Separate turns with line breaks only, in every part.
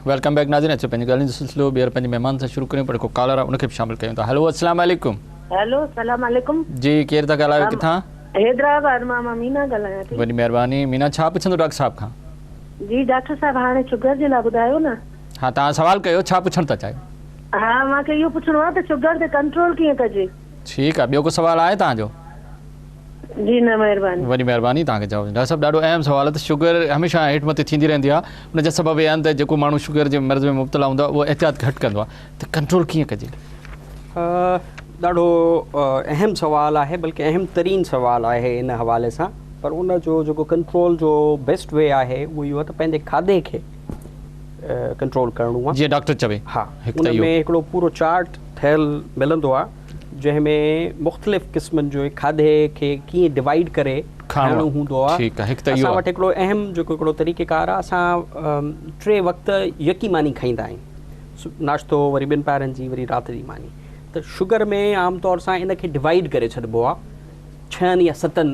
Welcome back ناظرين اچو پنهنجي ڳالهين جو سلسلو ٻيهر پنهنجي مهمان سان شروع ڪريون پر هڪ ڪالر آهي ان کي به شامل ڪيون ٿا هلو السلام عليڪم.
هلو سلام عليڪم.
جي ڪير ٿا ڳالهايو ڪٿان؟
حيدرآباد مان مان مينا ڳالهايان ٿي.
وڏي مهرباني مينا ڇا پڇندو ڊاڪٽر صاحب کان؟
جي ڊاڪٽر صاحب هاڻي شگر جي لاء ٻڌايو نه.
ها توهان سوال ڪيو ڇا پڇڻ ٿا چاهيو؟
ها مان کي اهو پڇڻو آهي ته شگر تي ڪنٽرول ڪيئن ڪجي؟
ٺيڪ آهي ٻيو ڪو سوال آهي توهان جو؟
جي نه مهرباني.
وڏي مهرباني توهان کي جواب ڊاڪٽر صاحب ڏاڍو اهم سوال آهي ته شگر هميشه هيٺ مٿي ٿيندي رهندي آهي ان جا سبب اهي آهن ته جيڪو ماڻهو شگر جي مرض ۾ مبتلا هوندو آهي اهو احتياط گهٽ ڪندو آهي ته ڪنٽرول ڪيئن ڪجي؟
ڏاڍو اهم سوال آهي بلڪه اهم ترين سوال آهي ان حوالي سان پر ان جو جيڪو ڪنٽرول جو بيسٽ وي آهي اهو اهو آهي ته پنهنجي کاڌي کي ڪنٽرول ڪرڻو آهي
جيئن ڊاڪٽر چوي
ها ان ۾ هڪڙو پورو چارٽ ٺهيل ملندو آهي جنهن ۾ مختلف قسمن جو کاڌي کي ڪيئن ڊوائيڊ ڪري کائڻو هوندو آهي اسان وٽ هڪڙو اهم جيڪو هڪڙو طريقي ڪار آهي اسان ٽي وقت يڪي ماني کائيندا آهيون ناشتو وري ٻن پهرن جي وري رات جي ماني ته شگر ۾ عام طور سان ان کي ڊوائيڊ ڪري ڇڏبو آهي ڇهن يا ستن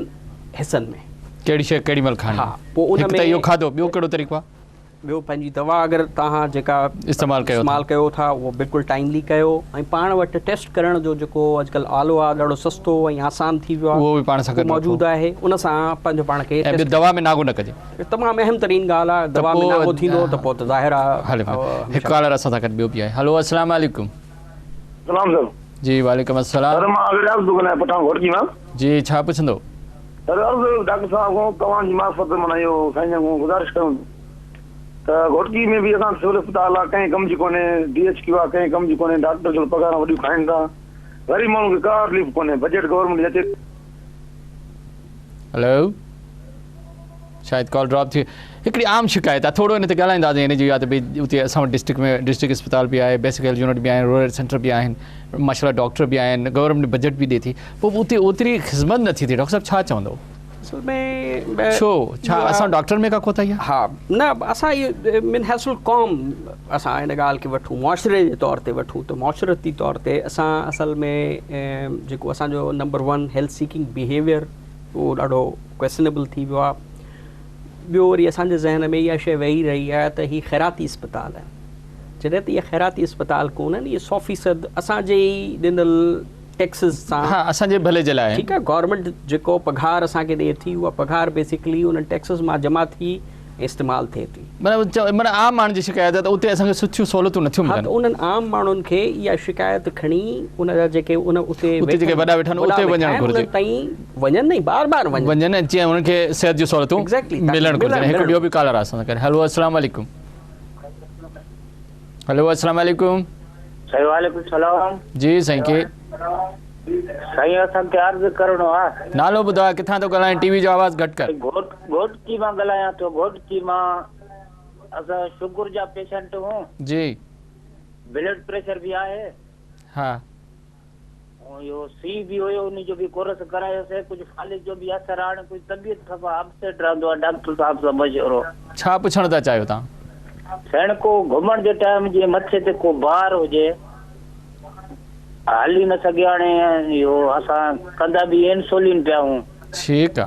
حصن ۾
ڪهڙي شيء ڪهڙي مهل کائڻي
ها پوء ان
۾ هڪ ته اهو کاڌو ٻيو ڪهڙو طريقو آهي
ٻيو پنهنجي دوا اگر توهان جيڪا
استعمال ڪيو
استعمال ڪيو ٿا اهو بلڪل ٽائملي ڪيو ۽ پاڻ وٽ ٽيسٽ ڪرڻ جو جيڪو اڄڪلهه آلو آهي ڏاڍو سستو ۽ آسان ٿي ويو
آهي اهو به پاڻ سان گڏ
موجود آهي ان سان پنهنجو پاڻ کي
۽ ٻيو دوا ۾ ناغو نه ڪجي
تمام اهم ترين ڳالهه آهي دوا ۾ ناغو ٿيندو ته پوء ته ظاهر آهي
هلي هڪ ڪالر اسان سان گڏ ٻيو به آهي هلو السلام عليڪم
سلام سر
جي وعليڪم السلام
سر مان رياض ٿو ڳالهايان پٺاڻ گهوٽڪي مان
جي ڇا پڇندو
سر عرض هيو ڊاڪٽر صاحب کان توهان جي معرفت معنيٰ اهو سائين جن کان گذارش ڪيون ته گهوٽڪي ۾ به اسان سول اسپتال آ ڪنهن ڪم جي ڪونهي ڊي ايڇ ڪيو آ ڪنهن ڪم جي ڪونهي ڊاڪٽر جون پگهارون وڏيون کائن ٿا غريب ماڻهو کي ڪا رليف ڪونهي بجيٽ گورنمينٽ جي اچي
هلو شايد ڪال ڊراپ ٿي هڪڙي عام شڪايت آهي ٿورو ان تي ڳالهائينداسين ان جي اها ته ڀئي اتي اسان وٽ ڊسٽرڪٽ ۾ ڊسٽرڪٽ اسپتال به آهي بيسڪ هيلٿ يونٽ به آهن رورل سينٽر به آهن ماشاء الله ڊاڪٽر به آهن گورنمينٽ بجيٽ به ڏي ٿي پوء به اتي اوتري خدمت نٿي ٿئي ڊاڪٽر صاحب ڇا چوندو
اصل ۾
ڇو ڇا اسان ڊاڪٽرن ۾ ڪا ڪوتاهي آهي
ها نه اسان اهو من حيث القوم اسان ان ڳالهه کي وٺون معاشري جي طور تي وٺون ته معاشرتي طور تي اسان اصل ۾ جيڪو اسان جو نمبر 1 هيلٿ سيڪنگ بيهيويئر اهو ڏاڍو ڪويسشنيبل ٿي ويو آهي. ٻيو وري اسان جي ذهن ۾ اها شيء ويهي رهي آهي ته هي خيراتي اسپتال آهن. جڏهن ته اهي خيراتي اسپتال ڪونهن، اهي سو فيصد اسان جي ئي ڏنل ٽيڪسز سان
ها اسان جي ڀلي جي لاء آهن.
ٺيڪ آهي گورنمينٽ جيڪو پگهار اسان کي ڏئي ٿي اها پگهار بيسيڪلي انهن ٽيڪسز مان جمع ٿي ۽ استعمال ٿئي ٿي.
معنيٰ عام ماڻهن جي شڪايت آهي ته اتي اسان کي سٺيون سهولتون نٿيون
ها
ملن.
ته انهن عام ماڻهن کي اها شڪايت کڻي ان جا جيڪي ان اتي
اتي جيڪي وڏا ويٺا آهن اتي وڃڻ گهرجي.
انهن تائين وڃن ۽ بار بار وڃن.
وڃن ۽ جيئن انهن کي صحت جون سهولتون ملڻ گهرجن. هڪ ٻيو به ڪالر آهي اسان سان گڏ. هلو السلام عليڪم. هلو السلام عليڪم.
سائين وعليڪم السلام.
جي سائين ڪي.
سائين اسان کي عرض ڪرڻو آ.
نالو ٻڌاء ڪٿان ٿو ڳالهائين ٽي وي جو آواز گهٽ ڪر.
گهوٽڪي مان ڳالهايان ٿو گهوٽڪي مان اسان شگر جا پيشنٽ هون.
جي.
بلڊ پريشر به آهي.
ها.
۽ اهو سي به هيو ان جو به ڪورس ڪرايو سي ڪجهه فالج جو به اثر آ هاڻي ڪجهه طبيعت صفا اپسيٽ رهندو آ ڊاڪٽر صاحب سان مشورو.
ڇا پڇڻ ٿا چاهيو توهان.
سيڻ ڪو گهمڻ جي ٽائيم جيئن مٿي تي ڪو بار هجي هلي نه سگهي هاڻي اهو اسان ڪندا به انسولين پيا هون.
ٺيڪ آ.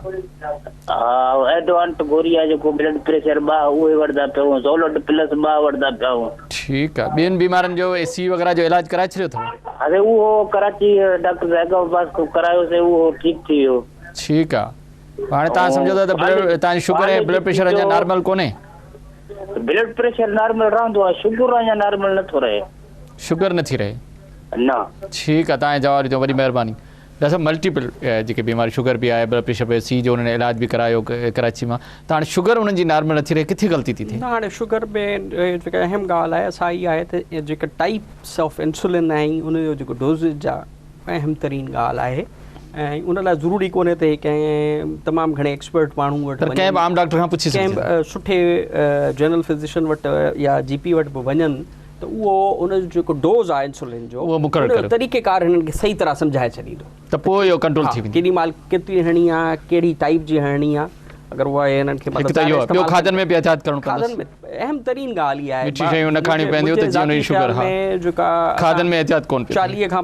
ها ايڊوانٽ گوري آ جيڪو بلڊ پريشر ٻه اهي وٺندا پيا هون زولٽ پلس ٻه وٺندا پيا هون.
ٺيڪ آ ٻين بيمارين جو اي سي وغيره جو علاج ڪرائي ڇڏيو اٿو.
اري اهو ڪراچي ڊاڪٽر زاهد عباس کان ڪرايو سي اهو ٺيڪ ٿي ويو.
ٺيڪ آ هاڻي توهان سمجهو ٿا ته بلڊ توهان جي شگر ۽ بلڊ پريشر اڃا نارمل ڪونهي.
بلڊ پريشر نارمل رهندو آ شگر اڃا نارمل نٿو رهي.
شگر نٿي رهي.
نه.
ٺيڪ آ توهان جواب ڏنو وڏي مهرباني. ڊاڪٽر صاحب ملٽيپل جيڪي بيماري شگر به آهي بلڊ پريشر به سي جو انهن علاج به ڪرايو ڪراچي مان ته هاڻي شگر انهن جي نارمل نٿي رهي ڪٿي غلطي ٿي ٿئي.
نه هاڻي شگر ۾ جيڪا اهم ڳالهه آهي سا اها آهي ته جيڪا ٽائپس آف انسولين آهن ان جو جيڪو ڊوزيج آهي اهم ترين ڳالهه آهي ۽ ان لاء ضروري ڪونهي ته ڪنهن تمام گهڻي ايڪسپرٽ ماڻهو وٽ
پر ڪنهن به عام ڊاڪٽر کان پڇي سگهجي ٿو.
ڪنهن به سٺي جنرل فزيشن وٽ يا جي پي وٽ به وڃن ته اهو ان جو جيڪو ڊوز آهي انسولين جو
اهو مقرر
ان جو
ڪريو.
طريقي ڪار هنن کي صحيح طرح سمجهائي ڇڏيندو.
ته پوء اهو ڪنٽرول ٿي ويندو.
ڪيڏي مهل ڪيتري هڻڻي آهي، ڪهڙي ٽائيپ جي هڻڻي آهي، اگر اها هنن کي
هڪ
مطلب
ته اهو آهي، ٻيو
استعمال
کاڌن ۾ به احتياط ڪرڻو پوندس.
کاڌن ۾ اهم ترين ڳالهه اها آهي.
مٺيون شيون نه کائڻيون پونديون ته جيئن ان جي شگر ها.
جيڪا
کاڌن ۾ احتياط ڪونه پيو ٿئي.
40 کان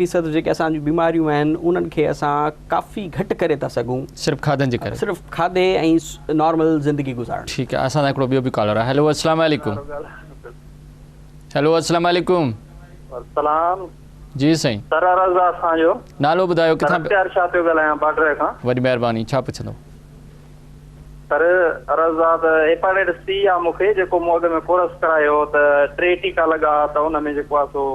50% جيڪي اسان جون بيماريون آهن انهن کي اسان ڪافي گهٽ ڪري ٿا سگهون.
صرف کاڌن جي ڪري.
صرف کاڌي ۽ نارمل زندگي گذارڻ.
ٺيڪ آهي اسان سان هڪڙو ٻيو به ڪالر آهي هيلو السلام عليڪم. هيلو السلام عليڪم.
سلام.
جي سائين.
سر عرض آ اسان جو.
نالو ٻڌايو
ڪٿان. سر اختيار شاهه پيو ڳالهايان باڊره کان.
وڏي مهرباني ڇا پڇندو.
سر عرض آ ته هيپاٽائٽس سي آ مون کي جيڪو مون اڳ ۾ ڪورس ڪرايو هو ته ٽي ٽيڪا لڳا ها ته ان ۾ جيڪو آ سو.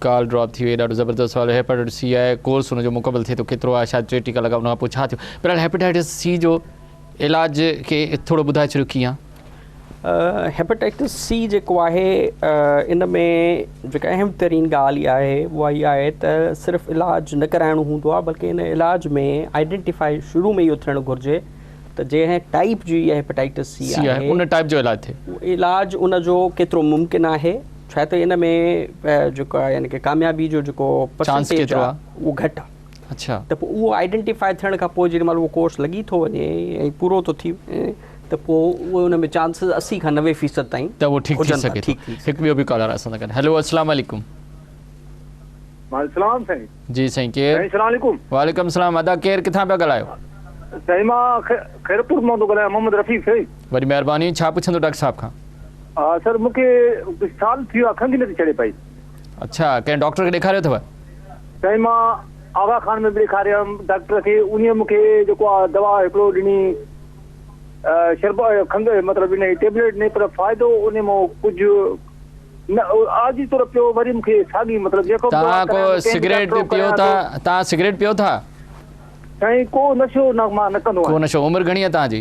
ڪال ڊراپ ٿي وئي ڏاڍو زبردست سوال هيپاٽائٽس سي آهي ڪورس ان جو مڪمل ٿئي ٿو ڪيترو آهي شايد ٽي ٽيڪا لڳا ان کان پوء ڇا ٿيو بهرحال هيپاٽائٽس سي جو علاج کي ٿورو ٻڌائي ڇڏيو ڪيئن
هيپاٽائٽس سي جيڪو آهي ان ۾ جيڪا اهم ترين ڳالهه اها آهي اها اها آهي ته صرف علاج نه ڪرائڻو هوندو آهي بلڪه ان علاج ۾ آئيڊينٽيفائي شروع ۾ اهو ٿيڻ گهرجي ته جنهن ٽائيپ جي اها هيپاٽائٽس سي آهي
ان ٽائيپ جو علاج ٿئي
علاج ان جو ڪيترو ممڪن آهي ڇا ته ان ۾ جيڪو آهي يعني ڪي ڪاميابي جو جيڪو پرسنٽيج آهي اهو گهٽ آهي
اڇا
ته پوء اهو آئيڊينٽيفائي ٿيڻ کان پوء جيڏي مهل اهو ڪورس لڳي ٿو وڃي ۽ پورو ٿو ٿي وڃي ته پوء اهو ان ۾ چانسز 80 کان 90 فيصد تائين
ته اهو ٺيڪ ٿي سگهي ٿو. هڪ ٻيو به ڪالر اسان سان گڏ هيلو السلام عليڪم.
وعليڪم السلام سائين.
جي سائين ڪير؟
سائين السلام عليڪم.
وعليڪم السلام ادا ڪير ڪٿان پيا ڳالهايو؟
سائين مان خيرپور مان ٿو ڳالهايان محمد رفيق سائين.
وڏي مهرباني ڇا پڇندو ڊاڪٽر صاحب کان؟
ها سر مون کي سال ٿي ويو آهي کنگهه نٿي ڇڏي پئي.
اڇا ڪنهن ڊاڪٽر کي ڏيکاريو اٿو؟
سائين مان آغا خان ۾ به ڏيکاريم ڊاڪٽر کي انهي مون کي جيڪو آ دوا هڪڙو ڏني شرب کنگهه مطلب انهي ٽيبليٽ ڏني پر فائدو انهي مان ڪجهه نه عارضي طور پيو وري مون کي ساڳي مطلب جيڪو به دوا
توهان ڪو
ڪرايان ٿو ڪنهن به
سگريٽ
ڊاڪٽر
به
کان
پيو
ڪرايان
ٿا
ٿو.
توهان سگريٽ پيو ٿا؟
سائين ڪو نشو نه مان نه ڪندو
ڪو
آهيان.
نشو عمر گهڻي آ توهان جي؟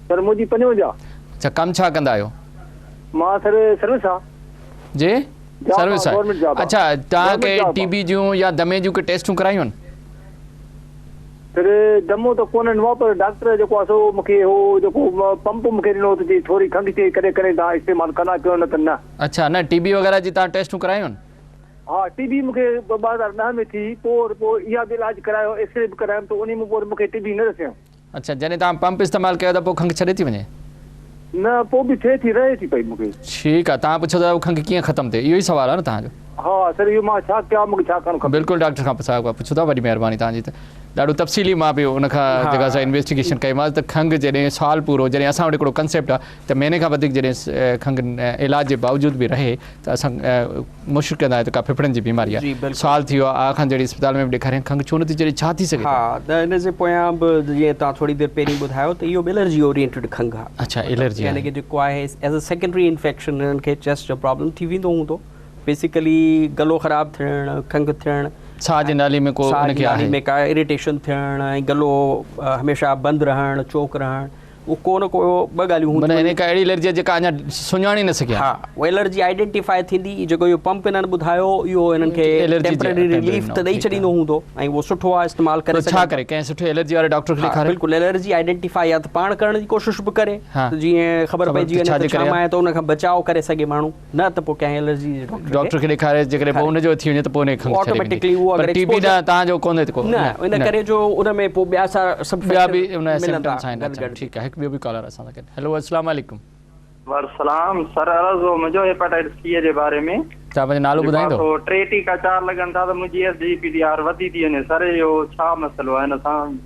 سر منهنجي 55.
اڇا ڪم ڇا ڪندا آهيو؟
مان سر سروس آ.
جي سروس آهي اڇا توهان ڪي ٽي بي جون يا دمي جون ڪي ٽيسٽون ڪرايون آهن؟
سر دمو ته ڪونه ڏنو آهي پر ڊاڪٽر جيڪو آهي سو مون کي هو جيڪو پمپ مون کي ڏنو ته چي ٿوري کنگهه ٿئي ڪڏهن ڪڏهن توهان استعمال ڪندا ڪيو نه ته نه.
اڇا نه ٽي بي وغيره جي توهان ٽيسٽون ڪرايون آهن؟
ها ٽي بي مون کي 2010 ۾ ٿي پوء پوء اها به علاج ڪرايو ايڪسري به ڪرايم ته انهي ۾ پوء مون کي ٽي بي نه ڏسيائون.
اڇا جڏهن توهان پمپ استعمال ڪيو ته پوء کنگهه ڇڏي ٿي وڃي؟
نه پوء به ٿئي ٿي رهي ٿي پئي مون کي.
ٺيڪ آ توهان پڇو ٿا ته کنگهه ڪيئن ختم ٿئي اهو ئي سوال آ نه توهان جو.
ها سر اهو مان ڇا ڪيان مون کي ڇا ڪرڻ کپي.
بلڪل ڊاڪٽر کان صاحب کان پڇو ٿا وڏي مهرباني توهان جي ته ڏاڍو تفصيلي مان به ان کان جيڪا سا انويسٽيگيشن ڪئي مانس ته کنگهه جڏهن سال پورو جڏهن اسان وٽ هڪڙو ڪنسيپٽ آ ته مهيني کان وڌيڪ جڏهن کنگهه علاج جي باوجود به رهي ته اسان مشڪ ڪندا آهيون ته ڪا ڦڦڙن جي بيماري آهي. سال ٿي ويو آهي آغا خان جهڙي اسپتال ۾ به ڏيکاريائين کنگهه ڇو نٿي چڙهي ڇا ٿي سگهي ٿو؟
ها ته ان جي پويان به جيئن توهان ٿوري دير پهرين ٻڌايو ته اهو به الرجي اورينٽيڊ کنگهه آهي.
اڇا الرجي
يعني
آهي.
ڪي جيڪو آهي ايز ا سيڪنڊري انفيڪشن انهن کي چيسٽ جو پرابلم ٿي ويندو هوندو بيسيڪلي گلو خراب ٿيڻ کنگهه ٿيڻ
ساهه جي نالي ۾ ڪو
ساهه
ان
جي
کي
نالي
آهي.
۾ ڪا اريٽيشن ٿيڻ ۽ گلو هميشه بند رهڻ چوڪ رهڻ اهو ڪو نه ڪو ٻه ڳالهيون هونديون
معنيٰ
آهن.
يعني ڪا اهڙي الرجي آهي جيڪا اڃا سڃاڻي نه سگهيا
ها اها الرجي آئيڊينٽيفائي ٿيندي جيڪو اهو پمپ انهن ٻڌايو اهو انهن کي
الرجي جي
ٽيمپرري رليف ته ڏئي ڇڏيندو هوندو ۽ اهو سٺو آهي استعمال ڪري
ڇا
سگهن
ڪري ڪنهن سٺي الرجي واري ڊاڪٽر کي
ها
ڏيکاري
بلڪل الرجي آئيڊينٽيفائي يا ته پاڻ ڪرڻ جي ڪوشش به ڪري ته جيئن خبر پئجي وڃي ته ڇا مان آهي ته ان کان بچاء ڪري سگهي ماڻهو نه ته پوء ڪنهن الرجي جي
ڊاڪٽر ڊاڪٽر کي ڏيکاري جيڪڏهن پوء ان جو ٿي وڃي ته پوء ان کي کنگهه ڇڏي
آٽوميٽڪلي اهو
پر
اگر
ٽي بي ڏانهن توهان جو ڪونهي ڪو
نه ان ڪري جو ان ۾ پوء ٻيا سارا سڀ
ٻيا به ان جا سمپٽمس آهن اڇا ٺيڪ آهي هڪ ٻيو به ڪالر اسان سان گڏ هيلو السلام عليڪم.
وعليڪم سر عرض هو منهنجو هيپاٽائٽس سي جي باري ۾
توهان پنهنجو نالو ٻڌائيندو.
سو ٽي ٽيڪا چار لڳن ٿا ته منهنجي ايس جي پي ٽي آر وڌي ٿي وڃي سر اهو ڇا مسئلو آهي ان سان.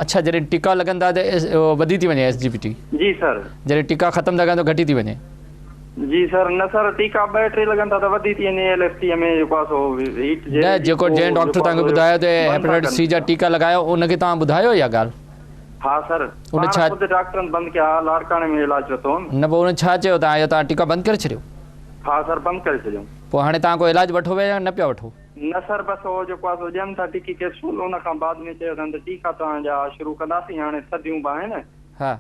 اڇا جڏهن ٽيڪا لڳن ٿا ته وڌي ٿي وڃي ايس جي پي ٽي.
جي سر.
جڏهن ٽيڪا ختم ٿا ڪن ته گهٽي ٿي وڃي.
جي سر نه سر ٽيڪا ٻه ٽي لڳن ٿا ته وڌي ٿي وڃي ايل ايف ٽي ۾ جيڪو آهي سو هيٽ جي
نه جيڪو جنهن ڊاڪٽر توهان کي ٻڌايو ته هيپاٽائٽس سي جا ٽيڪا لڳايو ان کي توهان ٻڌايو اها ڳالهه؟
ها سر
ان ڇا
خود ڊاڪٽرن بند ڪيا ها لاڙڪاڻي ۾ علاج ورتو هوم.
نه پوء ان ڇا چيو توهان جو توهان ٽيڪا بند ڪري ڇڏيو؟
ها سر بند ڪري ڇڏيو.
پوء هاڻي توهان ڪو علاج وٺو پيا يا نه پيا وٺو؟
نه سر بس اهو جيڪو آهي سو ڏين ٿا ٽڪي ڪيپسول ان کان بعد ۾ چيو اٿن ته ٽيڪا توهان جا شروع ڪنداسين هاڻي ٿڌيون به آهن.
ها.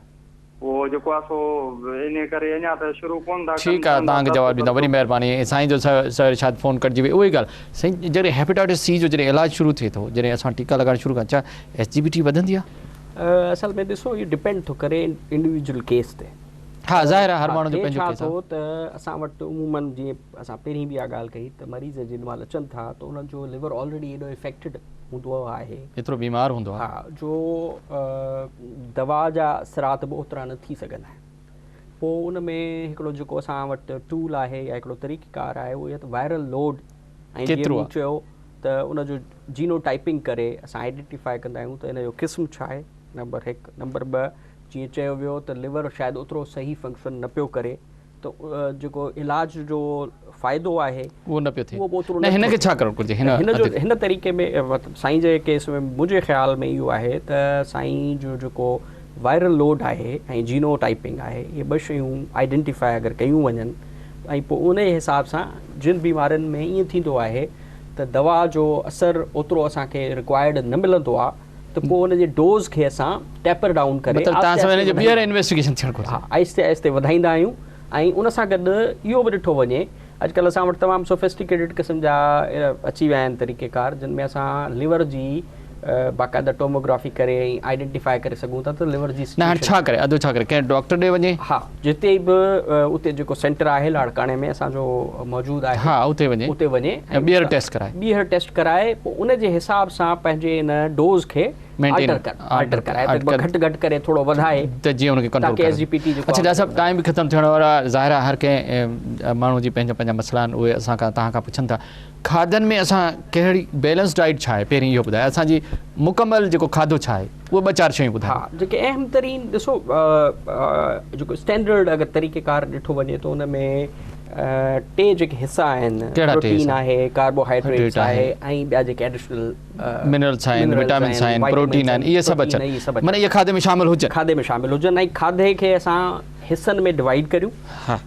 اهو جيڪو آهي سو انهيء ڪري اڃا ته شروع ڪونه ٿا ڪن.
ٺيڪ آهي توهان کي جواب ڏيندا وڏي مهرباني سائين جو سر شايد فون ڪٽجي وئي اهو ئي ڳالهه سائين جڏهن هيپيٽائٽس سي جو جڏهن علاج شروع ٿئي ٿو جڏهن اسان ٽيڪا لڳائڻ شروع ڪندا ڇا ايس جي بي ٽي وڌندي آهي؟
اصل ۾ ڏسو اهو ڊپينڊ ٿو ڪري انڊيويجول ڪيس تي.
ها ظاهر آهي هر ماڻهو جو
ٿئي
پنهنجو
ڇا
ڪيس آهي.
ٿو ته اسان وٽ عموماً جيئن اسان پهرين به اها ڳالهه ڪئي ته مريض جيڏي مهل اچن ٿا ته انهن جو ليور آلريڊي ايڏو افيڪٽيڊ هوندو آهي.
ايترو بيمار هوندو آهي.
ها جو دوا جا اثرات به اوترا نه ٿي سگهندا آهن. پوء ان ۾ هڪڙو جيڪو اسان وٽ ٽول آهي يا هڪڙو طريقي ڪار آهي اهو اهو ته وائرل لوڊ ۽ جيئن مون چيو ته ان جو جينو ٽائپنگ ڪري اسان آئيڊينٽيفائي ڪندا آهيون ته ان جو قسم ڇا آهي نمبر هڪ نمبر ٻه جيئن چيو ويو ته ليور شايد اوترو صحيح فنڪشن نه پيو ڪري. ته جيڪو علاج جو فائدو آهي
اهو نه پيو ٿئي. اهو به اوترو نه هن کي ڇا ڪرڻ گهرجي؟
هن جو هن طريقي ۾ مطلب سائين جي ڪيس ۾ منهنجي خيال ۾ اهو آهي ته سائين جو جيڪو وائرل لوڊ آهي ۽ جينو ٽائپنگ آهي اهي ٻه شيون آئيڊينٽيفائي اگر ڪيون وڃن ۽ پوء ان جي حساب سان جن بيمارين ۾ ائين ٿيندو آهي ته دوا جو اثر اوترو اسان کي رڪوائرڊ نه ملندو آهي ته پوء ان جي ڊوز کي اسان ٽيپر ڊائون ڪري
مطلب تان سمجهه ان جو ٻيهر انويسٽيگيشن ٿيڻ گهرجي.
ها آهستي آهستي وڌائيندا آهيون ۽ ان سان گڏ اهو به ڏٺو وڃي اڄڪلهه اسان وٽ تمام سوفسٽيڪيٽيڊ قسم جا اچي ويا آهن طريقيڪار جن ۾ اسان ليور جي باقاعده ٽوموگرافي ڪري ۽ آئيڊينٽيفائي ڪري سگهون ٿا ته ليور جي
نه هاڻي ڇا ڪري ادو ڇا ڪري ڪنهن ڊاڪٽر ڏي وڃي؟
ها جتي به اتي جيڪو سينٽر آهي لاڙڪاڻي ۾ اسان جو موجود آهي
ها اتي وڃي
اتي وڃي
۽ ٻيهر ٽيسٽ ڪرائي
ٻيهر ٽيسٽ ڪرائي پوء ان جي حساب سان پنهنجي ان ڊوز کي آلٽر ڪر آلٽر ڪرائي ته گهٽ گهٽ ڪري ٿورو وڌائي
ته جيئن ان کي ڪنٽرول
ڪري ايس جي پي ٽي
اڇا ڊاڪٽر صاحب ٽائيم به ختم ٿيڻ وارو آهي ظاهر آهي هر ڪنهن ماڻهو جي پنهنجا پنهنجا مسئلا آهن اهي اسان کان توهان کان پڇن ٿا کاڌن ۾ اسان ڪهڙي بيلنس ڊائيٽ ڇا آهي پهرين اهو ٻڌايو اسان جي مڪمل جيڪو کاڌو ڇا آهي اهي ٻه چار شيون ٻڌايو.
ها جيڪي اهم ترين ڏسو جيڪو اسٽينڊرڊ اگر طريقي ڪار ڏٺو وڃي ته ان ۾ ٽي جيڪي حصا آهن پروٽين آهي ڪاربوهائيڊريٽس آهي ۽ ٻيا جيڪي ايڊيشنل
منرلس آهن وٽامنس آهن پروٽين آهن اهي سڀ اچن معنيٰ اهي کاڌي ۾ شامل هجن
کاڌي ۾ شامل هجن ۽ کاڌي کي اسان حصن ۾ ڊوائيڊ ڪريون
ها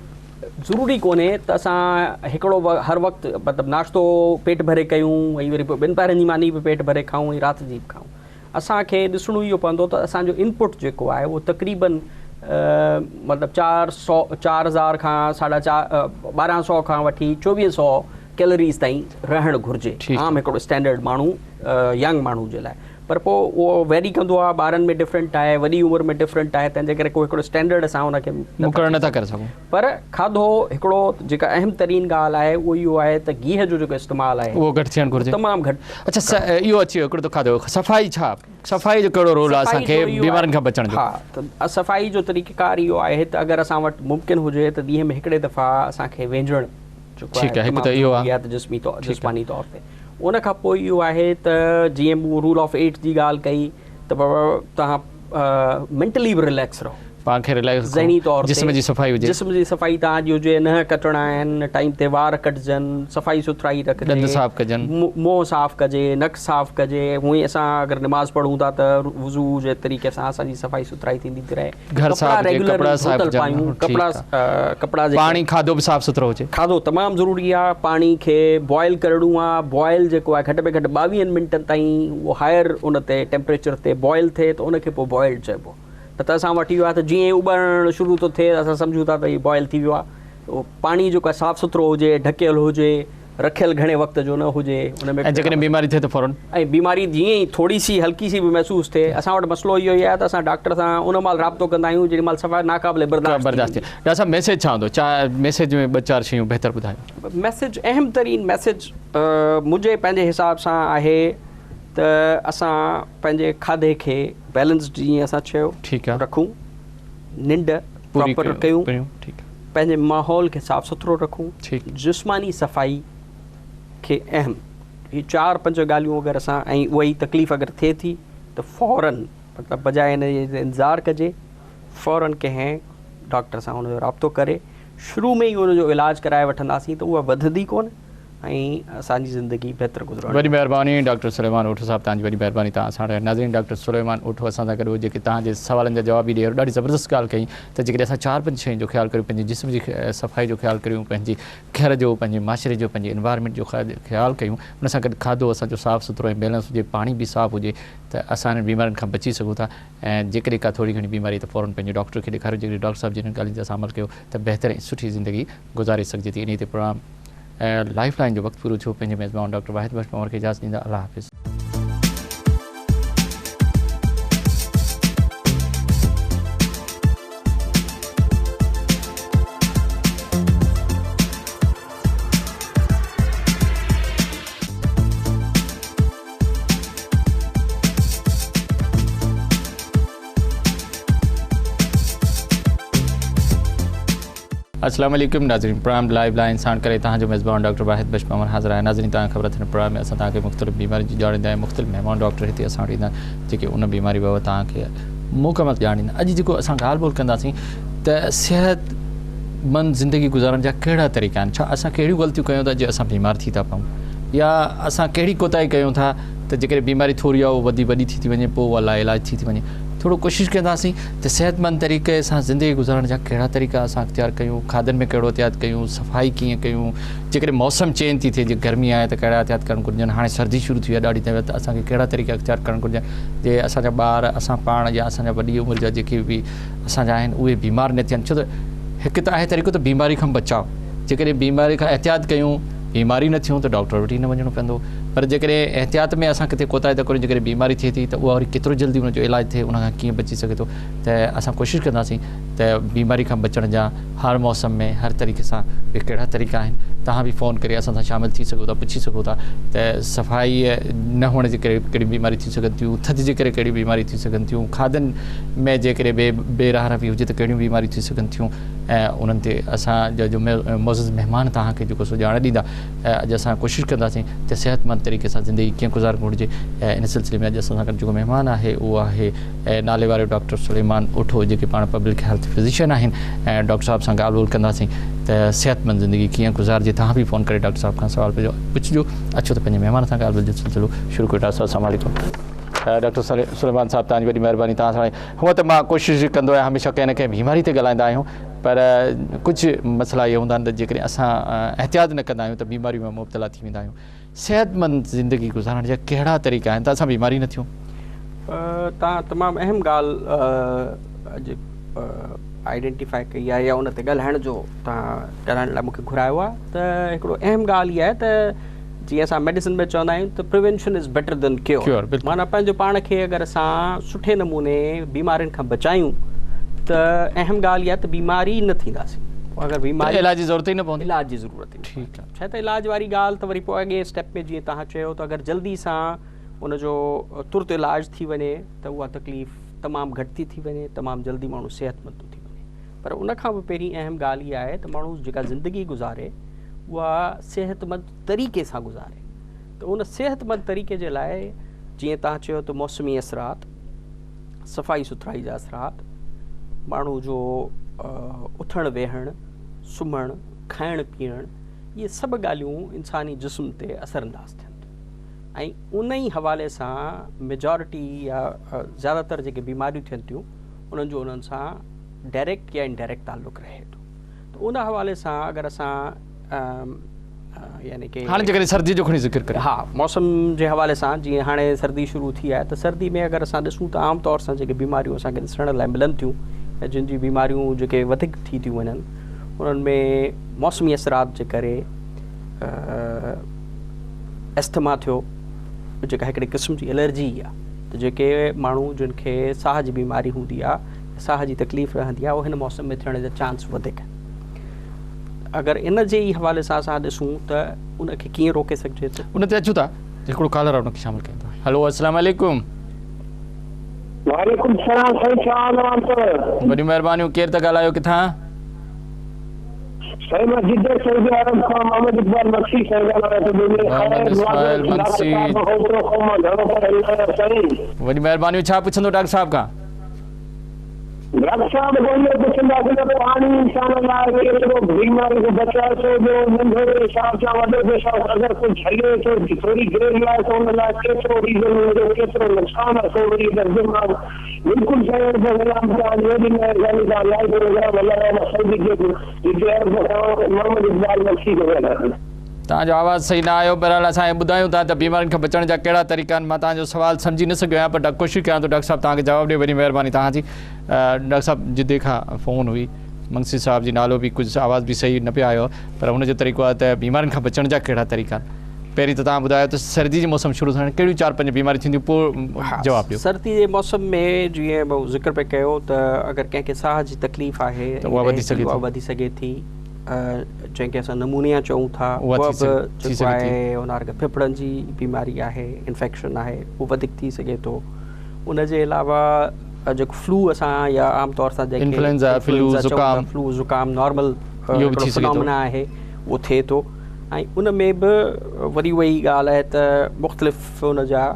ضروري ڪونهي ته اسان هڪڙو هر وقت مطلب ناشتو پيٽ ڀري ڪيون ۽ وري پوء ٻن پهرن جي ماني به پيٽ ڀري کائون ۽ رات جي به کائون اسان کي ڏسڻو اهو پوندو ته اسان جو انپٽ جيڪو آهي اهو تقريبن مطلب چار سو 4000 کان ساڍا چار 1200 کان وٺي 2400 ڪيلريز تائين رهڻ گهرجي عام هڪڙو اسٽينڊرڊ ماڻهو ينگ ماڻهو جي لاء پر پوء اهو ويري ڪندو آهي ٻارن ۾ ڊفرنٽ آهي وڏي عمر ۾ ڊفرنٽ آهي تنهن جي ڪري ڪو هڪڙو اسٽينڊرڊ اسان ان کي
مقرر نٿا ڪري سگهون
پر کاڌو هڪڙو جيڪا اهم ترين ڳالهه آهي اهو اهو آهي ته گيهه جو جيڪو استعمال آهي
اهو گهٽ ٿيڻ گهرجي
تمام گهٽ
اڇا اهو اچي ويو هڪڙو ته کاڌو صفائي ڇا صفائي جو ڪهڙو رول آهي اسان کي بيمارين کان بچڻ جو
ها ته صفائي جو طريقيڪار اهو آهي ته اگر اسان وٽ ممڪن هجي ته ڏينهن ۾ هڪڙي دفعا اسان کي وينجڻ جيڪو
آهي هڪ ته اهو آهي
ته جسمي طور جسماني طور تي ان کان پوء اهو آهي ته جيئن مون رول آف ايٽ جي ڳالهه ڪئي ته بابا توهان مينٽلي به رليڪس رهو
پاڻ کي رليڪس
ذهني طور
جسم جي صفائي هجي
جسم جي صفائي توهان جي هجي ننهن ڪٽڻا آهن ٽائيم تي وار ڪٽجن صفائي سٿرائي رکجي
ڏند صاف ڪجن
منهن صاف ڪجي نڪ صاف ڪجي هونئن اسان اگر نماز پڙهون ٿا ته وضو جي طريقي سان اسان جي صفائي سٿرائي ٿيندي ٿي رهي
گهر صاف هجي ڪپڙا صاف
هجن ڪپڙا ڪپڙا
پاڻي کاڌو به صاف سٿرو هجي
کاڌو تمام ضروري آ پاڻي کي بوائل ڪرڻو آ بوائل جيڪو آ گهٽ ۾ گهٽ 22 منٽن تائين اهو هائر ان تي ٽيمپريچر تي بوائل ٿئي ته ان کي پوء بوائلڊ چئبو نه ته اسان وٽ اهو آ ته جيئن ئي اٻرڻ شروع ٿو ٿئي اسان سمجهون ٿا ته هي بوائل ٿي ويو آ پاڻي جيڪو آ صاف سٿرو هجي ڍڪيل هجي رکيل گهڻي وقت جو نه هجي ان
۾ ۽ جيڪڏهن بيماري ٿئي ته فورن.
۽ بيماري جيئن ئي ٿوري سي هلڪي سي به محسوس ٿئي اسان وٽ مسئلو اهو ئي آهي ته اسان ڊاڪٽر سان ان مهل رابطو ڪندا آهيون جيڏي مهل صفا ناقابل برداشت
برداشت ٿي ڊاڪٽر صاحب ميسيج ڇا هوندو چا ميسيج ۾ ٻه چار شيون بهتر ٻڌايو.
ميسيج اهم ترين ميسيج منهنجي پنهنجي حساب سان آهي ته اسان پنهنجي کاڌي کي بيلنسڊ جيئن اسان چيو
ٺيڪ آهي
رکون ننڊ پراپر ڪيون پنهنجي ماحول کي صاف سٿرو رکون جسماني صفائي کي اهم هي چار پنج ڳالهيون اگر اسان ۽ اها ئي تڪليف اگر ٿئي ٿي ته فورن مطلب بجاء ان جي انتظار ڪجي فورن ڪنهن ڊاڪٽر سان ان جو رابطو ڪري شروع ۾ ئي ان جو علاج ڪرائي وٺنداسين ته اها وڌندي ڪونه ۽ اسان جي زندگي بهتر گذرڻ.
وڏي مهرباني ڊاڪٽر سليمان اوٺو صاحب توهان جي وڏي مهرباني توهان اسان وٽ آيا ناظرين ڊاڪٽر سليمان اوٺو اسان سان گڏ هو جيڪي توهان جي سوالن جا جواب به ڏئي ڏاڍي زبردست ڳالهه ڪئي ته جيڪڏهن اسان چار پنج شين جو خيال ڪريون پنهنجي جسم جي صفائي جو خيال ڪريون پنهنجي گهر جو پنهنجي معاشري جو پنهنجي انوائرمينٽ جو خيال ڪيون ان سان گڏ کاڌو اسان جو صاف سٿرو ۽ بيلنس هجي پاڻي به صاف هجي ته اسان انهن بيمارين کان بچي سگهون ٿا ۽ جيڪڏهن ڪا ٿوري گهڻي بيماري ته فورن پنهنجي ڊاڪٽر کي ڏيکاريو جيڪڏهن ڊاڪٽر صاحب جي انهن ڳالهين تي اسان عمل ڪيو ته بهتر ۽ سٺي زندگي گذاري سگهجي ٿي انهي تي پروگرام لائيف لائين جو وقت پورو ٿيو پنهنجي ميزبان ڊاڪٽر واحد بخش پنهور کي اجازت ڏيندا الله حافظ. السلام عليڪم ناظرين پروگرام لائيو لائين ساڻ ڪري توهان جو ميزبان ڊاڪٽر واحد بخش پنهور حاضر آهي ناظرين توهان کي خبر اٿن پروگرام ۾ اسان توهان کي مختلف بيمارين جي ڄاڻ ڏيندا آهيون مختلف مهمان ڊاڪٽر هتي اسان وٽ ايندا آهن جيڪي ان بيماري بابت توهان کي مڪمل ڄاڻ ڏيندا اڄ جيڪو اسان ڳالهه ٻولهه ڪنداسين ته صحت صحتمند زندگي گذارڻ جا ڪهڙا طريقا آهن؟ ڇا اسان ڪهڙيون غلطيون ڪيون ٿا جي اسان بيمار ٿي ٿا پئون يا اسان ڪهڙي ڪوتاهي ڪيون ٿا ته جيڪڏهن بيماري ٿوري آهي اها وڌي وڏي ٿي ٿي وڃي پوء اها لاعلاج ٿي ٿي وڃي. ٿورو ڪوشش ڪنداسين ته صحتمند طريقي سان زندگي گذارڻ جا ڪهڙا طريقا اسان اختيار ڪيون، کاڌن ۾ ڪهڙو احتياط ڪيون، صفائي ڪيئن ڪيون، جيڪڏهن موسم چينج ٿي ٿئي جي گرمي آهي ته ڪهڙا احتياط ڪرڻ گهرجن، هاڻي سردي شروع ٿي وئي آهي ڏاڍي ته اسان کي ڪهڙا طريقا اختيار ڪرڻ گهرجن جي اسان جا ٻار، اسان پاڻ يا اسان جا وڏي عمر جا جيڪي به اسان جا آهن اهي بيمار نه ٿين، ڇو ته هڪ ته آهي طريقو ته بيماري کان بچاء، جيڪڏهن بيماري کان احتياط ڪيون بيماري نه ٿيون ته ڊاڪٽر وٽ ئي نه وڃڻو پوندو پر جيڪڏهن احتياط ۾ اسان ڪٿي ڪوتاهي ٿا ڪريون جيڪڏهن بيماري ٿئي ٿي ته اها وري ڪيترو جلدي ان جو علاج ٿئي ان کان ڪيئن بچي سگهي ٿو ته اسان ڪوشش ڪنداسين ته بيماري کان بچڻ جا هر موسم ۾ هر طريقي سان اهي ڪهڙا طريقا آهن توهان به فون ڪري اسان سان شامل ٿي سگهو ٿا پڇي سگهو ٿا ته صفائي نه هئڻ جي ڪري ڪهڙيون بيماريون ٿي سگهن ٿيون ٿڌ جي ڪري ڪهڙيون بيماريون ٿي سگهن ٿيون کاڌن ۾ جيڪڏهن بي بي راهه روي هجي ته ڪهڙيون بيماريون ٿي سگهن ٿيون ۽ انهن تي اسان جا جو معزز مهمان توهان کي جيڪو سو ڄاڻ ڏيندا ۽ اڄ اسان ڪوشش ڪنداسين ته صحتمند طريقي سان زندگي ڪيئن گذارڻ گهرجي ۽ ان سلسلي ۾ اڄ اسان سان گڏ جيڪو مهمان آهي اهو آهي نالي وارو ڊاڪٽر سليمان اوٺو جيڪي پاڻ پبلڪ هيلٿ فزيشن آهن ۽ ڊاڪٽر صاحب سان ڳالهه ٻولهه ڪنداسين ته صحتمند زندگي ڪيئن گذارجي توهان به فون ڪري ڊاڪٽر صاحب کان سوال پڇجو اچو ته پنهنجي مهمان سان ڳالهه ٻولهه جو سلسلو شروع ڪيون ڊاڪٽر صاحب السلام عليڪم. ڊاڪٽر سليمان صاحب توهان جي وڏي مهرباني توهان سان هونء ته مان ڪوشش ڪندو آهيان هميشه ڪنهن نه ڪنهن بيماري تي ڳالهائيندا آهيون پر ڪجهه مسئلا اهي هوندا آهن ته جيڪڏهن اسان احتياط نه ڪندا آهيون ته بيماري ۾ مبتلا ٿي ويندا آهيون صحتمند زندگي گذارڻ جا ڪهڙا طريقا آهن ته اسان بيماري نه ٿيون.
توهان تمام اهم ڳالهه اڄ آئيڊينٽيفائي ڪئي آهي يا ان تي ڳالهائڻ جو توهان ڳالهائڻ لاء مون کي گهرايو آهي ته هڪڙو اهم ڳالهه اها آهي ته جيئن اسان ميڊيسن ۾ چوندا آهيون ته prevention is better than cure معنيٰ پنهنجو پاڻ کي اگر اسان سٺي نموني بيمارين کان بچايون ته اهم ڳالهه اها ته بيمار ئي نه ٿينداسين اگر بيماري
علاج جي ضرورت ئي نه پوندي
علاج جي ضرورت ئي ٺيڪ آهي ڇا ته علاج واري ڳالهه ته وري پوء اڳئين اسٽيپ ۾ جيئن توهان چيو ته اگر جلدي سان ان جو ترت علاج ٿي وڃي ته اها تڪليف تمام گهٽ ٿي ٿي وڃي تمام جلدي ماڻهو صحتمند ٿو ٿي وڃي پر ان کان به پهرين اهم ڳالهه اها آهي ته ماڻهو جيڪا زندگي گذاري اها صحتمند طريقي سان گذاري ته ان صحتمند طريقي جي لاء جيئن توهان چيو ته موسمي اثرات، صفائي سٿرائي جا اثرات، ماڻهو جو اٿڻ ويهڻ، سمهڻ، کائڻ پيئڻ اهي سڀ ڳالهيون انساني جسم تي اثر انداز ٿين ٿيون ۽ ان ئي حوالي سان ميجارٽي يا زياده تر جيڪي بيماريون ٿين ٿيون انهن جو انهن سان ڊائريڪٽ يا انڊائريڪٽ تعلق رهي ٿو. ته ان حوالي سان اگر اسان يعني ڪي
هاڻي جيڪڏهن سردي جو کڻي ذڪر ڪريون.
ها موسم جي حوالي سان جيئن هاڻي سردي شروع ٿي آهي ته سردي ۾ اگر اسان ڏسون ته عام طور سان جيڪي بيماريون اسان کي ڏسڻ لاء ملن ٿيون يا جن جي بيماريون جيڪي وڌيڪ ٿي ٿيون وڃن انهن ۾ موسمي اثرات جي ڪري اسٿما ٿيو جيڪا هڪڙي قسم جي الرجي آهي ته جيڪي ماڻهو جن کي ساهه جي بيماري هوندي آهي ساهه جي تڪليف رهندي آهي اهو هن موسم ۾ ٿيڻ جا چانس وڌيڪ آهن. اگر ان جي ئي حوالي سان اسان ڏسون ته ان کي ڪيئن روڪي سگهجي ٿو.
ان تي اچون ٿا هڪڙو ڪالر آهي ان کي شامل ڪيون ٿا. هلو السلام عليڪم.
وعليڪم السلام سائين ڇا حال احوال اٿو.
وڏيون مهربانيون ڪير ٿا ڳالهايو ڪٿان.
سائين مان جده سعودي عرب کان محمد اقبال مگسي سائين ڳالهايان ٿو ٻيلي
محمد
خير
اسماعيل
معذرت ڊاڪٽر
مگسي.
صاحب کان اوترو کان مان گهڻو پر نه آهيان سائين.
وڏي مهربانيون ڇا پڇندو ڊاڪٽر صاحب کان.
ڊاڪٽر صاحب کان اهو پڇنداسين ته پاڻي انسان لاء ڪيترو بيمارين کان بچائي ٿو جو ننڍو پيشاب يا وڏو پيشاب اگر ڪو جهلي ٿو ٿوري دير لاء ته ان لاء ڪيترو ريزن ان جو ڪيترو نقصان آهي سو وري ڏسجو مان بلڪل صحيح عرض سلام توهان جي وڏي مهرباني توهان لائيو پروگرام هلايو مان سعودي جي عرب کان محمد اقبال مگسي ٿو ڳالهايان.
توهان جو آواز صحيح نه آيو بهرحال اسان کي ٻڌايون ٿا ته بيمارين کان بچڻ جا ڪهڙا طريقا آهن مان توهان جو سوال سمجهي نه سگهيو آهيان پر ڪوشش ڪيان ٿو ڊاڪٽر صاحب توهان کي جواب ڏي وڏي مهرباني توهان جي ڊاڪٽر صاحب جدي کان فون هئي منگسي صاحب جي نالو به ڪجهه آواز به صحيح نه پيو آيو پر هن جو طريقو آهي ته بيمارين کان بچڻ جا ڪهڙا طريقا آهن پهرين ته توهان ٻڌايو ته سردي جي موسم شروع ٿيڻ ڪهڙيون چار پنج بيماريون ٿينديون پوء جواب ڏيو.
سردي جي موسم ۾ جيئن مون ذڪر پئي ڪيو ته اگر ڪنهن کي ساهه جي تڪليف آهي
ته اها وڌي سگهي ٿي
اها وڌي سگهي ٿي. جنهن کي اسان نمونيا چئون ٿا اها به جيڪو آهي اونارڪ ڦڦڙن جي بيماري آهي انفيڪشن آهي اهو وڌيڪ ٿي سگهي ٿو ان جي علاوه جيڪو فلو اسان يا عام طور سان جنهن کي
انفلوئنزا فلو زڪام
فلو زڪام نارمل اهو به ٿي سگهي ٿو آهي اهو ٿئي ٿو ۽ ان ۾ به وري اها ئي ڳالهه آهي ته مختلف ان جا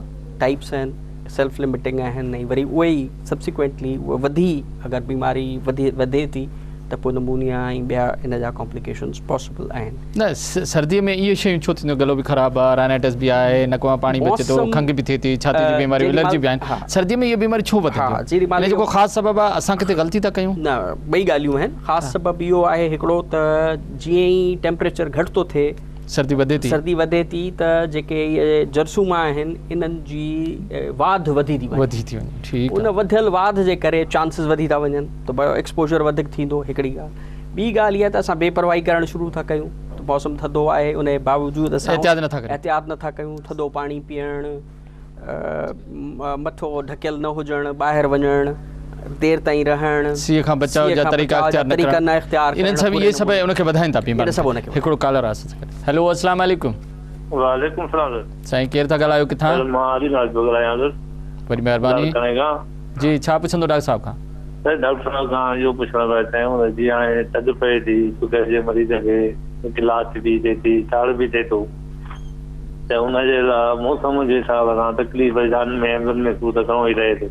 ٽائپس آهن سيلف لمٽنگ آهن ۽ وري اهي ئي سبسيڪوينٽلي اهي وڌي اگر بيماري وڌي وڌي ٿي ته پوء نمونيا ۽ ٻيا ان جا ڪامپليڪيشنز پاسيبل آهن.
نه سردي ۾ اهي شيون ڇو ٿينديون گلو به خراب آ رائنائٽس به آهي نڪ مان پاڻي به اچي ٿو کنگهه به ٿئي ٿي ڇاتي جون بيماريون الرجي به آهن سردي ۾ اهي بيماريون ڇو وڌن ٿيون ان جو ڪو خاص سبب آ اسان ڪٿي غلطي ٿا ڪيون؟
نه ٻئي ڳالهيون آهن خاص سبب اهو آهي هڪڙو ته جيئن ئي ٽيمپريچر گهٽ ٿو ٿئي
سردي وڌي ٿي.
سردي وڌي ٿي ته جيڪي اهي جرثوما آهن انهن جي واڌ وڌي ٿي وڃي.
وڌي ٿي وڃي ٺيڪ
ان وڌيل واڌ جي ڪري چانسز وڌي ٿا وڃن ته بايو ايڪسپوجر وڌيڪ ٿيندو هڪڙي ڳالهه ٻي ڳالهه اها ته اسان بي پرواهي ڪرڻ شروع ٿا ڪيون ته موسم ٿڌو آهي ان جي باوجود اسان
احتياط نٿا ڪريون
احتياط نٿا ڪيون ٿڌو پاڻي پيئڻ مٿو ڍڪيل نه هجڻ، ٻاهر وڃڻ، دير تائين رهڻ،
سيء کان بچاء جا طريقا اختيار نه ڪرڻ، انهن سڀ اهي سڀ ان کي وڌائين ٿا بيمارين کي. هڪڙو ڪالر آهي اسان سان گڏ. هيلو السلام عليڪم.
وعليڪم السلام سر.
سائين ڪير ٿا ڳالهايو ڪٿان؟
سر مان علي نواز پيو ڳالهايان سر.
وڏي مهرباني.
لاڙڪاڻي کان.
جي ڇا پڇندو ڊاڪٽر صاحب کان؟
سر ڊاڪٽر صاحب کان اهو پڇڻ ٿا چاهيون ته جيئن هاڻي ٿڌ پئي ٿي شگر جي مريض کي گلاس به ٿئي ٿي ساڙ به ٿئي ٿو. ته ان جي لاء موسم جي حساب سان تڪليف جان ۾ انگن ۾ سور ته گهڻو ئي رهي ٿو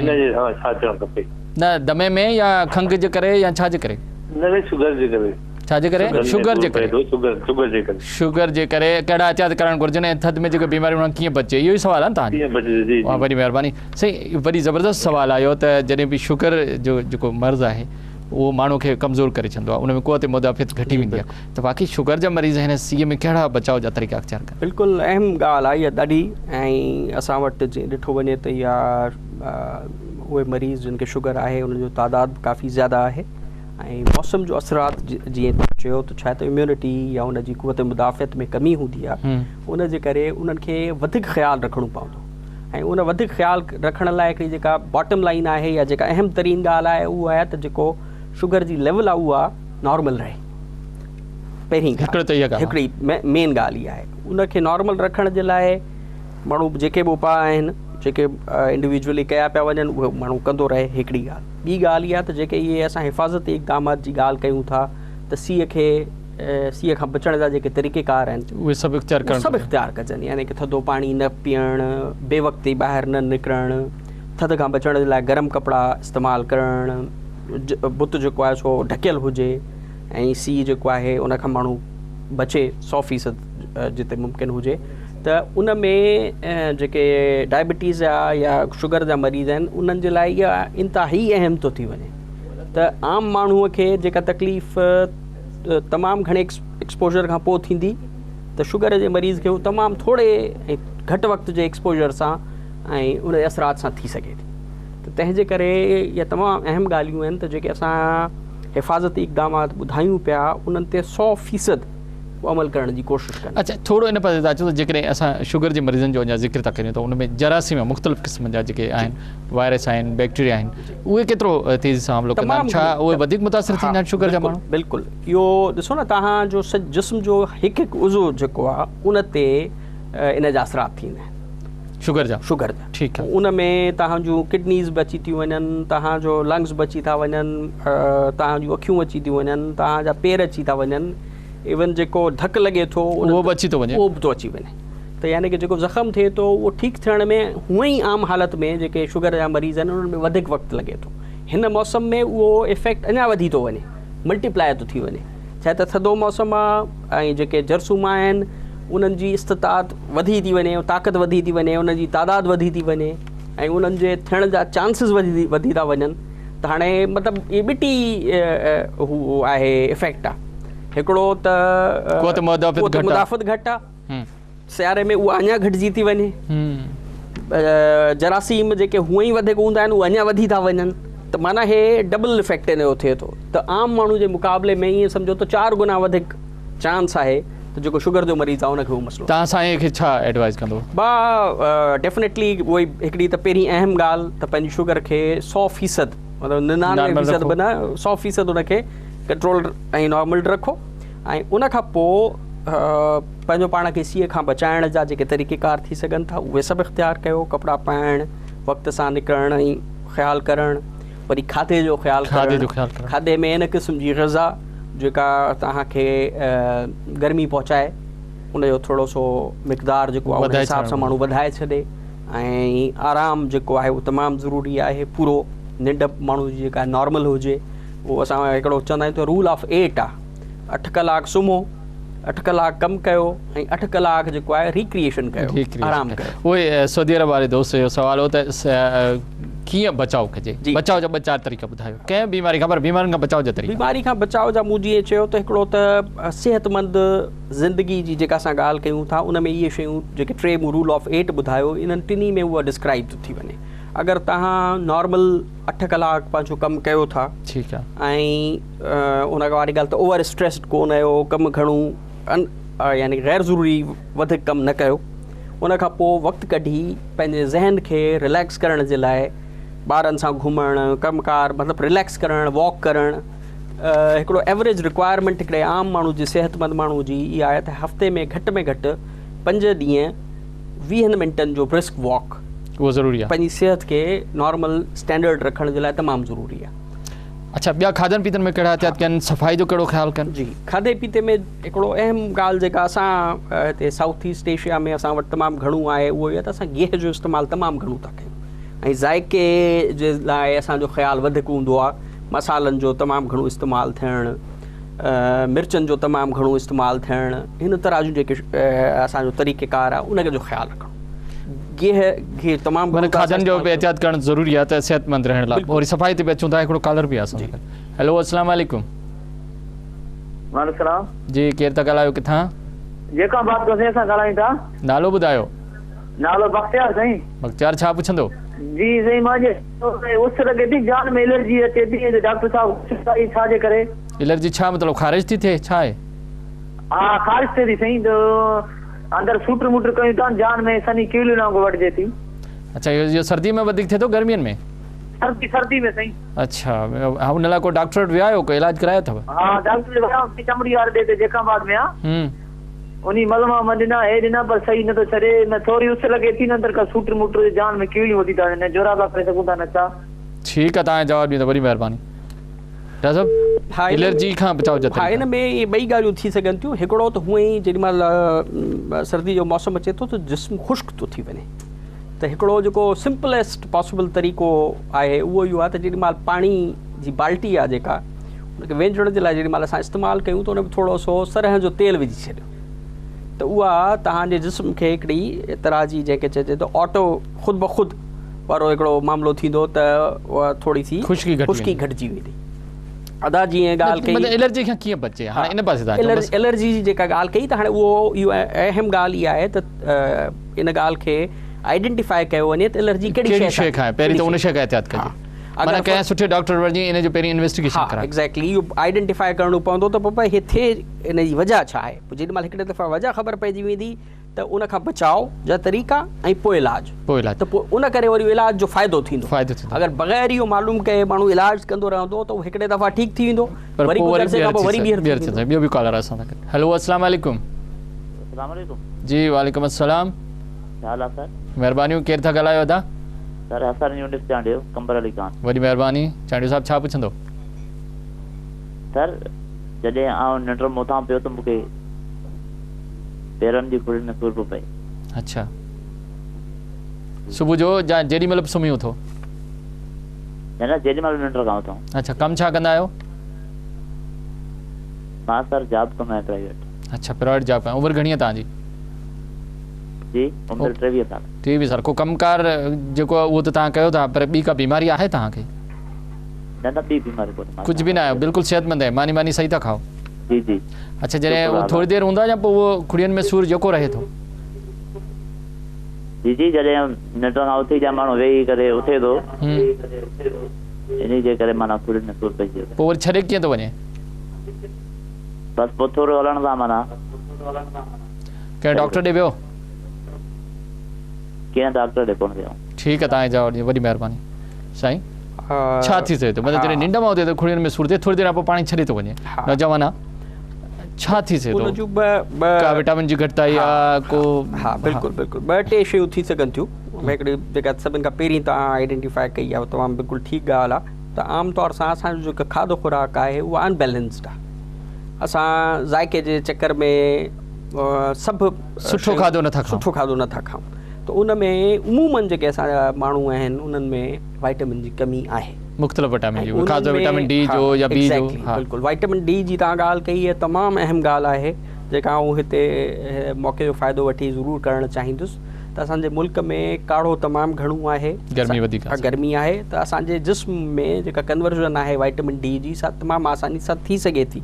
ان جي حساب سان ڇا ٿيڻ کپي.
نه دمي ۾ يا کنگهه جي ڪري يا ڇا جي ڪري؟
نه نه شگر جي ڪري.
ڇا جي ڪري؟ شگر جي ڪري.
شگر شگر جي ڪري.
شگر جي ڪري ڪهڙا احتياط ڪرڻ گهرجن ۽ ٿڌ ۾ جيڪي بيماريون انهن ڪيئن بچجي اهو ئي سوال آهي نه توهان جو؟
ڪيئن بچجي جي جي.
واهه وڏي مهرباني سائين وڏي زبردست سوال آيو ته جڏهن به شگر جو جيڪو مرض آهي اهو ماڻهو کي ڪمزور ڪري ڇڏندو آهي ان ۾ قوت مدافعت گهٽي ويندي آهي ته واقعي شگر جا مريض هن سيء ۾ ڪهڙا بچاء جا طريقا اختيار ڪن؟
بلڪل اهم ڳالهه آهي اها ڏاڍي ۽ اسان وٽ جيئن ڏٺو وڃي ته اها اهي مريض جن کي شگر آهي انهن جو تعداد به ڪافي زياده آهي ۽ موسم جو اثرات جيئن توهان چيو ته ڇا ته اميونٽي يا ان جي قوت مدافعت ۾ ڪمي هوندي آهي ان جي ڪري انهن کي وڌيڪ خيال رکڻو پوندو ۽ ان وڌيڪ خيال رکڻ لاء هڪڙي جيڪا باٽم لائين آهي يا جيڪا اهم ترين ڳالهه آهي اها آهي ته جيڪو شگر جي ليول آهي اها نارمل رهي پهرين
هڪڙي ته اها ڳالهه
هڪڙي مين ڳالهه اها آهي ان کي نارمل رکڻ جي لاء ماڻهو جيڪي به اپاء آهن جيڪي انڊيويجولي ڪيا پيا وڃن اهي ماڻهو ڪندو رهي هڪڙي ڳالهه ٻي ڳالهه اها ته جيڪي اهي اسان حفاظتي اقدامات جي ڳالهه ڪيون ٿا ته سيء کي سيء کان بچڻ جا جيڪي طريقي ڪار آهن
اهي سڀ اختيار ڪرڻ
سڀ اختيار ڪجن يعني ڪه ٿڌو پاڻي نه پيئڻ بي وقت ٻاهر نه نڪرڻ ٿڌ کان بچڻ جي لاء گرم ڪپڙا استعمال ڪرڻ بت جيڪو آهي سو ڍڪيل هجي ۽ سيء جيڪو آهي ان کان ماڻهو بچي سو فيصد جتي ممڪن هجي ته ان ۾ جيڪي ڊائبٽيز جا يا شگر جا مريض آهن انهن جي لاء اها انتهائي اهم ٿو ٿي وڃي ته عام ماڻهوء کي جيڪا تڪليف تمام گهڻي ايڪسپوجر کان پوء ٿيندي ته شگر جي مريض کي تمام ٿوري ۽ گهٽ وقت جي ايڪسپوجر سان ۽ ان جي اثرات سان ٿي سگهي ٿي ته تنهن جي ڪري اهي تمام اهم ڳالهيون آهن ته جيڪي اسان حفاظتي اقدامات ٻڌايون پيا انهن تي سو فيصد عمل ڪرڻ جي ڪوشش ڪن.
اڇا ٿورو ان پاسي ٿا اچون ته جيڪڏهن اسان شگر جي مريضن جو اڃا ذڪر ٿا ڪريون ته ان ۾ جراثيم مختلف قسمن جا جيڪي آهن وائرس آهن بيڪٽيريا آهن اهي ڪيترو تيزي سان حملو ڪندا آهن ڇا اهي وڌيڪ متاثر ٿيندا آهن شگر جا ماڻهو؟
بلڪل اهو ڏسو نه توهان جو جسم جو هڪ هڪ عضو جيڪو آهي ان تي ان جا اثرات ٿيندا آهن.
شگر جا
شگر جا
ٺيڪ آ
ان ۾ توهان جون ڪڊنيز به اچي ٿيون وڃن توهان جو لنگز به اچي ٿا وڃن توهان جون اکيون اچي ٿيون وڃن توهان جا پير اچي ٿا وڃن ايون جيڪو ڌڪ لڳي ٿو
اهو به اچي ٿو وڃي
اهو به ٿو اچي وڃي ته يعني ڪي جيڪو زخم ٿئي ٿو اهو ٺيڪ ٿيڻ ۾ هونئن ئي عام حالت ۾ جيڪي شگر جا مريض آهن انهن ۾ وڌيڪ وقت لڳي ٿو هن موسم ۾ اهو افيڪٽ اڃا وڌي ٿو وڃي ملٽيپلائي ٿو ٿي وڃي ڇا ته ٿڌو موسم آ ۽ جيڪي جرثوما آهن انهن جي استطاعت وڌي ٿي وڃي طاقت وڌي ٿي وڃي انهن جي تعداد وڌي ٿي وڃي ۽ انهن جي ٿيڻ جا چانسز وڌي وڌي ٿا وڃن ته هاڻي مطلب هي ٻٽي هو آهي افيڪٽ آ هڪڙو ته
قوت مدافعت
گهٽ آ سياري ۾ اها اڃا گهٽجي ٿي وڃي. جراثيم جيڪي هونئن ئي وڌيڪ هوندا آهن اهي اڃا وڌي ٿا وڃن ته معنيٰ هي ڊبل افيڪٽ ان جو ٿئي ٿو ته عام ماڻهو جي مقابلي ۾ ائين سمجهو ته چار گنا وڌيڪ چانس آهي ته جيڪو شگر جو مريض آهي ان کي اهو مسئلو.
توهان سائين کي ڇا ايڊوائز ڪندو؟
با ڊيفنيٽلي اهو ئي هڪڙي ته پهرين اهم ڳالهه ته پنهنجي شگر کي سو فيصد مطلب ننانوي فيصد به نه سو فيصد ان کي ڪنٽرول ۽ نارمل رکو ۽ ان کان پوء پنهنجو پاڻ کي سيء کان بچائڻ جا جيڪي طريقيڪار ٿي سگهن ٿا اهي سڀ اختيار ڪيو، ڪپڙا پائڻ، وقت سان نڪرڻ ۽ خيال ڪرڻ، وري کاڌي جو خيال ڪرڻ، کاڌي ۾ ان قسم جي غذا جيڪا توهان کي گرمي پهچائي ان جو ٿورو سو مقدار جيڪو آهي ان حساب سان ماڻهو وڌائي ڇڏي ۽ آرام جيڪو آهي اهو تمام ضروري آهي، پورو ننڊ ماڻهو جي جيڪا نارمل هجي. اهو اسان هڪڙو چوندا آهيون ته رول آف ايٽ آهي اٺ ڪلاڪ سمهو اٺ ڪلاڪ ڪم ڪيو ۽ اٺ ڪلاڪ جيڪو آهي ريڪريئيشن ڪيو آرام ڪيو.
اهي سعودي عرب واري دوست جو سوال هو ته ڪيئن بچاء ڪجي بچاء جا ٻه چار طريقا ٻڌايو ڪنهن بيماري کان پر بيمارين کان بچاء جا طريقا.
بيماري کان بچاء جا مون جيئن چيو ته هڪڙو ته صحتمند زندگي جي جيڪا اسان ڳالهه ڪيون ٿا ان ۾ اهي شيون جيڪي ٽي مون رول آف ايٽ ٻڌايو انهن ٽنهي ۾ اها ڊسڪرائب ٿو ٿي وڃي اگر توهان نارمل اٺ ڪلاڪ پنهنجو ڪم ڪيو ٿا
ٺيڪ
آ ۽ ان واري ڳالهه ته اوور اسٽريسڊ ڪون آهيو ڪم گهڻو يعني غير ضروري وڌيڪ ڪم نه ڪيو ان کان پوء وقت ڪڍي پنهنجي ذهن کي رليڪس ڪرڻ جي لاء ٻارن سان گهمڻ ڪم ڪار مطلب رليڪس ڪرڻ واڪ ڪرڻ هڪڙو ايوريج رڪوائرمينٽ هڪڙي عام ماڻهو جي صحتمند ماڻهو جي اها آهي ته هفتي ۾ گهٽ ۾ گهٽ پنج ڏينهن ويهن منٽن جو برسڪ واڪ
اهو ضروري آهي
پنهنجي صحت کي نارمل اسٽينڊرڊ رکڻ جي لاء تمام ضروري آهي.
اڇا ٻيا کاڌن پيتن ۾ ڪهڙا احتياط ڪن صفائي جو ڪهڙو خيال ڪن؟
جي کاڌي پيتي ۾ هڪڙو اهم ڳالهه جيڪا اسان هتي سائوٿ ايسٽ ايشيا ۾ اسان وٽ تمام گهڻو آهي اهو اهو ته اسان گيهه جو استعمال تمام گهڻو ٿا ڪيون ۽ ذائقي جي لاء اسان جو خيال وڌيڪ هوندو آهي مصالحن جو تمام گهڻو استعمال ٿيڻ مرچن جو تمام گهڻو استعمال ٿيڻ هن طرح جون جيڪي اسان جو طريقه ڪار آهي ان جو خيال رکڻو گيهه گيهه تمام
معنيٰ کاڌن جو به احتياط ڪرڻ ضروري آهي ته صحت مند رهڻ لاء وري صفائي تي به اچون ٿا هڪڙو ڪالر به آهي اسان سان گڏ هيلو السلام عليڪم.
وعليڪم السلام.
جي ڪير ٿا ڳالهايو ڪٿان؟
جيڪب آباد ڪوسي اسان ڳالهايون ٿا.
نالو ٻڌايو.
نالو بختيار سائين.
بختيار ڇا پڇندو؟
جي سائين مان جي اس لڳي ٿي جان ۾ الرجي اچي ٿي ڊاڪٽر صاحب ڇا جي ڪري؟
الرجي ڇا مطلب خارش ٿي ٿئي ڇا آهي؟
ها خارش ٿئي ٿي سائين اندر سوٽر موٽر ڪيون ٿا جان ۾ سنهي ڪيولين وانگر وڍجي ٿي.
اڇا اهو سردي ۾ وڌيڪ ٿئي ٿو گرمين ۾؟
سردي سردي ۾ سائين.
اڇا ان لاء ڪو ڊاڪٽر وٽ ويا آهيو ڪو علاج ڪرايو اٿو؟
ها ڊاڪٽر وٽ ويا هئم چمڙي واري ڏي تي جيڪب آباد ۾ آ انهي ملم ولم ڏنا هي ڏنا پر صحيح نٿو ڇڏي نه ٿوري اس لڳي ٿي نه اندر ڪا سوٽر موٽر جان ۾ ڪيوليون وڌي ٿا وڃن نه جورابا ڪري سگهون ٿا نه ڇا.
ٺيڪ آ توهان جواب ڏيندو وڏي مهرباني. ڊاڪٽر صاحب الرجي کان بچاء جا
طريقا. ها ان ۾ اهي ٻئي ڳالهيون ٿي سگهن ٿيون هڪڙو ته هونئن ئي جيڏي مهل سردي جو موسم اچي ٿو ته جسم خشڪ ٿو ٿي وڃي ته هڪڙو جيڪو سمپليسٽ پاسبل طريقو آهي اهو اهو آهي ته جيڏي مهل پاڻي جي بالٽي آهي جيڪا ان کي وينجهڻ جي لاء جيڏي مهل اسان استعمال ڪيون ته ان ۾ ٿورو سو سرنهن جو تيل وجهي ڇڏيو ته اها توهان جي جسم کي هڪڙي طرح جي جنهن کي چئجي ته آٽو خود بخود وارو هڪڙو معاملو ٿيندو ته اها ٿوري سي
خشڪي
خشڪي گهٽجي ويندي. ادا جيئن ڳالهه ڪئي
مطلب الرجي کان ڪيئن بچجي هاڻي ان پاسي ٿا اچون بس.
الرجي جي جيڪا ڳالهه ڪئي ته هاڻي اهو اهو اهم ڳالهه اها آهي ته ان ڳالهه کي آئيڊينٽيفائي ڪيو وڃي ته الرجي ڪهڙي
شيء کان آهي پهرين ته ان شيء کان احتياط ڪجي معنيٰ ڪنهن سٺي ڊاڪٽر وٽ وڃي ان جو پهرين انويسٽيگيشن ڪرائي.
ايگزيڪٽلي اهو آئيڊينٽيفائي ڪرڻو پوندو ته بابا هي ٿئي ان جي وجهه ڇا آهي پوء جيڏي مهل هڪڙي دفعا وجهه خبر پئجي ويندي ته ان کان بچاء جا طريقا ۽ پوء علاج
پوء علاج
ته پوء ان ڪري وري علاج جو فائدو ٿيندو
فائدو ٿيندو
اگر بغير اهو معلوم ڪئي ماڻهو علاج ڪندو رهندو ته اهو هڪڙي دفعا ٺيڪ ٿي ويندو
پر
وري
پوء
ڪجهه
وري
عرصي کان پوء وري ٻيهر
ٻيهر ٿيندو ٻيو به ڪالر اسان سان گڏ هلو السلام عليڪم
السلام عليڪم
جي وعليڪم السلام
ڇا حال آ سر
مهربانيون ڪير ٿا ڳالهايو ادا
سر حسن يونس چانڊيو قمبر علي خان
وڏي مهرباني چانڊيو صاحب ڇا پڇندو
سر جڏهن آئون ننڊ مان اٿان پيو ته مونکي پيرن جي کڙين ۾ سور پيو پئي.
اڇا صبح جو جا جيڏي مهل به سمهي اٿو؟
نه نه جيڏي مهل ننڊ کان اٿان.
اڇا ڪم ڇا ڪندا آهيو؟
مان سر جاب ڪندو آهيان پرائيويٽ.
اڇا پرائيويٽ جاب ڪندا عمر گهڻي آهي توهان جي؟
جي عمر 23 سال.
23 سال ڪو ڪم ڪار جيڪو آهي اهو ته توهان ڪيو ٿا پر ٻي ڪا بيماري آهي توهان کي؟
نه نه ٻي بيماري ڪونهي.
ڪجهه به نه آهي بلڪل صحت مند آهي ماني ماني صحيح ٿا کائو؟
جي جي.
اڇا جڏهن اهو ٿوري دير هوندو آهي يا پوء اهو کڙين ۾ سور جيڪو رهي ٿو؟
جي جي جڏهن ننڊ کان اٿي جا ماڻهو ويهي ڪري اٿي ٿو انهي جي ڪري معنيٰ کڙين ۾ سور پئجي ويو.
پوء وري ڇڏي ڪيئن ٿو وڃي؟
بس پوء ٿورو هلڻ سان معنيٰ.
ڪنهن ڊاڪٽر ڏي ويو؟
ڪنهن ڊاڪٽر ڏي ڪونه ويو.
ٺيڪ آهي توهان جي جواب ڏني وڏي مهرباني سائين. ڇا ٿي سگهي ٿو مطلب جڏهن ننڊ مان اٿي ته کڙين ۾ سور ٿئي ٿوري دير کان پوء پاڻي ڇڏي ٿو وڃي نوجوان آ ڇا ٿي سگهي ٿو
ان جون ٻه ٻه
ڪا وٽامن جي گهٽتائي آ ڪو
ها بلڪل بلڪل ٻه ٽي شيون ٿي سگهن ٿيون هڪڙي جيڪا سڀن کان پهرين توهان آئيڊينٽيفائي ڪئي آهي تمام بلڪل ٺيڪ ڳالهه آ ته عام طور سان اسان جو جيڪو کاڌو خوراڪ آهي اهو ان بيلنسڊ آ اسان ذائقي جي چڪر ۾ سڀ
سٺو کاڌو نٿا کائون
سٺو کاڌو نٿا کائون ته ان ۾ عمومن جيڪي اسان جا ماڻهو آهن انهن ۾ وائٽمن جي ڪمي آهي.
مختلف وٽامن جون خاص طور وٽامن ڊي جو يا بي جو.
بلڪل وائٽامن ڊي جي توهان ڳالهه ڪئي اها تمام اهم ڳالهه آهي جيڪا آئون هتي موقعي جو فائدو وٺي ضرور ڪرڻ چاهيندس ته اسان جي ملڪ ۾ ڪاڙهو تمام گهڻو آهي
گرمي وڌيڪ آهي
گرمي آهي ته اسان جي جسم ۾ جيڪا ڪنورجن آهي وائٽامن ڊي جي سا تمام آساني سان ٿي سگهي ٿي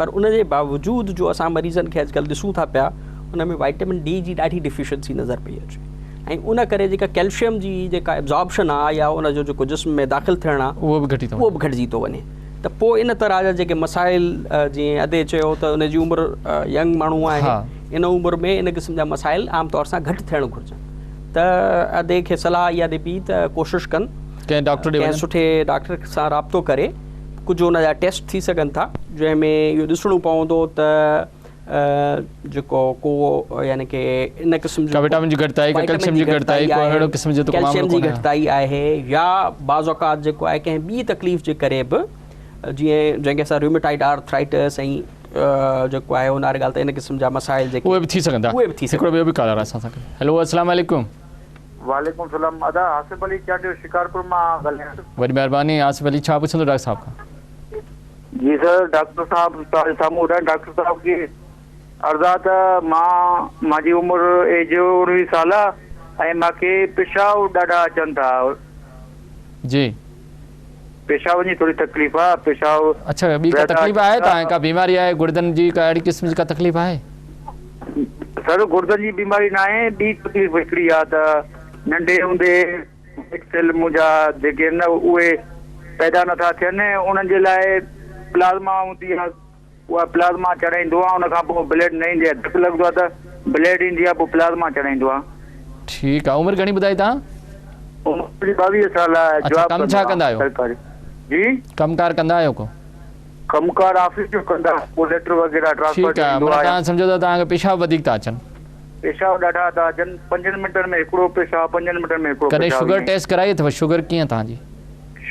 پر ان جي باوجود جو اسان مريضن کي اڄڪلهه ڏسون ٿا پيا ان ۾ وائٽامن ڊي جي ڏاڍي ڊيفيشنسي نظر پئي اچي ۽ ان ڪري جيڪا ڪيلشيم جي جيڪا ابزاربشن آ يا ان جو جيڪو جسم ۾ داخل ٿيڻ آ
اهو به گهٽي ٿو
اهو به گهٽجي ٿو وڃي ته پوء ان طرح جا جيڪي مسائل جيئن ادي چيو ته ان جي عمر ينگ ماڻهو آهي ان عمر ۾ ان قسم جا مسائل عام طور سان گهٽ ٿيڻ گهرجن ته ادي کي صلاح اها ڏبي ته ڪوشش ڪن
ڪنهن ڊاڪٽر ڏي
ڪنهن سٺي ڊاڪٽر سان رابطو ڪري ڪجهه ان جا ٽيسٽ ٿي سگهن ٿا جنهن ۾ اهو ڏسڻو پوندو ته جيڪو ڪو يعني ڪي ان قسم
جو وٽامن جي گهٽتائي ڪا ڪيلشيم جي گهٽتائي ڪو اهڙو قسم جو
ڪو معاملو ڪونهي ڪيلشيم جي گهٽتائي آهي يا بعض اوقات جيڪو آهي ڪنهن ٻي تڪليف جي ڪري به جيئن جنهن کي اسان ريوميٽائڊ آرٿرائٽس ۽ جيڪو آهي ان واري ڳالهه ته ان قسم جا مسائل جيڪي
اهي به ٿي سگهن ٿا
اهي به ٿي
هڪڙو ٻيو به ڪالر اسان سان هيلو السلام عليڪم.
وعليڪم السلام ادا آصف علي چانڊيو شڪارپور مان ڳالهايان ٿو.
وڏي مهرباني آصف علي ڇا پڇندو ڊاڪٽر صاحب کان.
جي سر ڊاڪٽر صاحب توهان جي سامهون ٻڌايان ڊاڪٽر صاحب کي عرض آ ته مان مانجي عمر ايج 19 سال آ ۽ مانکي پيشاب ڏاڍا اچن ٿا.
جي.
پيشاب جي ٿوري تڪليف آ پيشاب.
اڇا ٻي ڪا تڪليف آهي توهان کي ڪا بيماري آهي گڙدن جي ڪا اهڙي قسم جي ڪا تڪليف آهي.
سر گڙدن جي بيماري ناهي ٻي تڪليف هڪڙي آ ته ننڍي هوندي وائيٽ سيل منهنجا جيڪي آهن نه اهي پيدا نٿا ٿين انهن جي لاء پلازما هوندي آهي اها پلازما چڙهائيندو آهيان ان کان پوء بليڊ نه ايندي آهي ڌڪ لڳندو آهي ته بليڊ ايندي آهي پوء پلازما چڙهائيندو آهيان.
ٺيڪ آهي عمر گهڻي ٻڌائي توهان؟
عمر منهنجي 22 سال آهي
اڇا
جاب
ڪم
ڪندو
ڇا ڪندا
آهيان
آهيو؟
سرڪاري جي.
ڪم ڪار ڪندا آهيو ڪو؟
ڪم ڪار آفيس جو ڪندا پوء ليٽر وغيره ٽرانسفر
ٺيڪ آهي
ايندو
معنيٰ
آهي.
توهان سمجهو ته توهان کي پيشاب وڌيڪ ٿا اچن.
پيشاب ڏاڍا ٿا اچن پنجن منٽن ۾ هڪڙو پيشاب پنجن منٽن ۾ هڪڙو
ڪڏهن
پيشاب
شگر
ائين.
ٽيسٽ ڪرائي اٿو شگر ڪيئن توهان جي.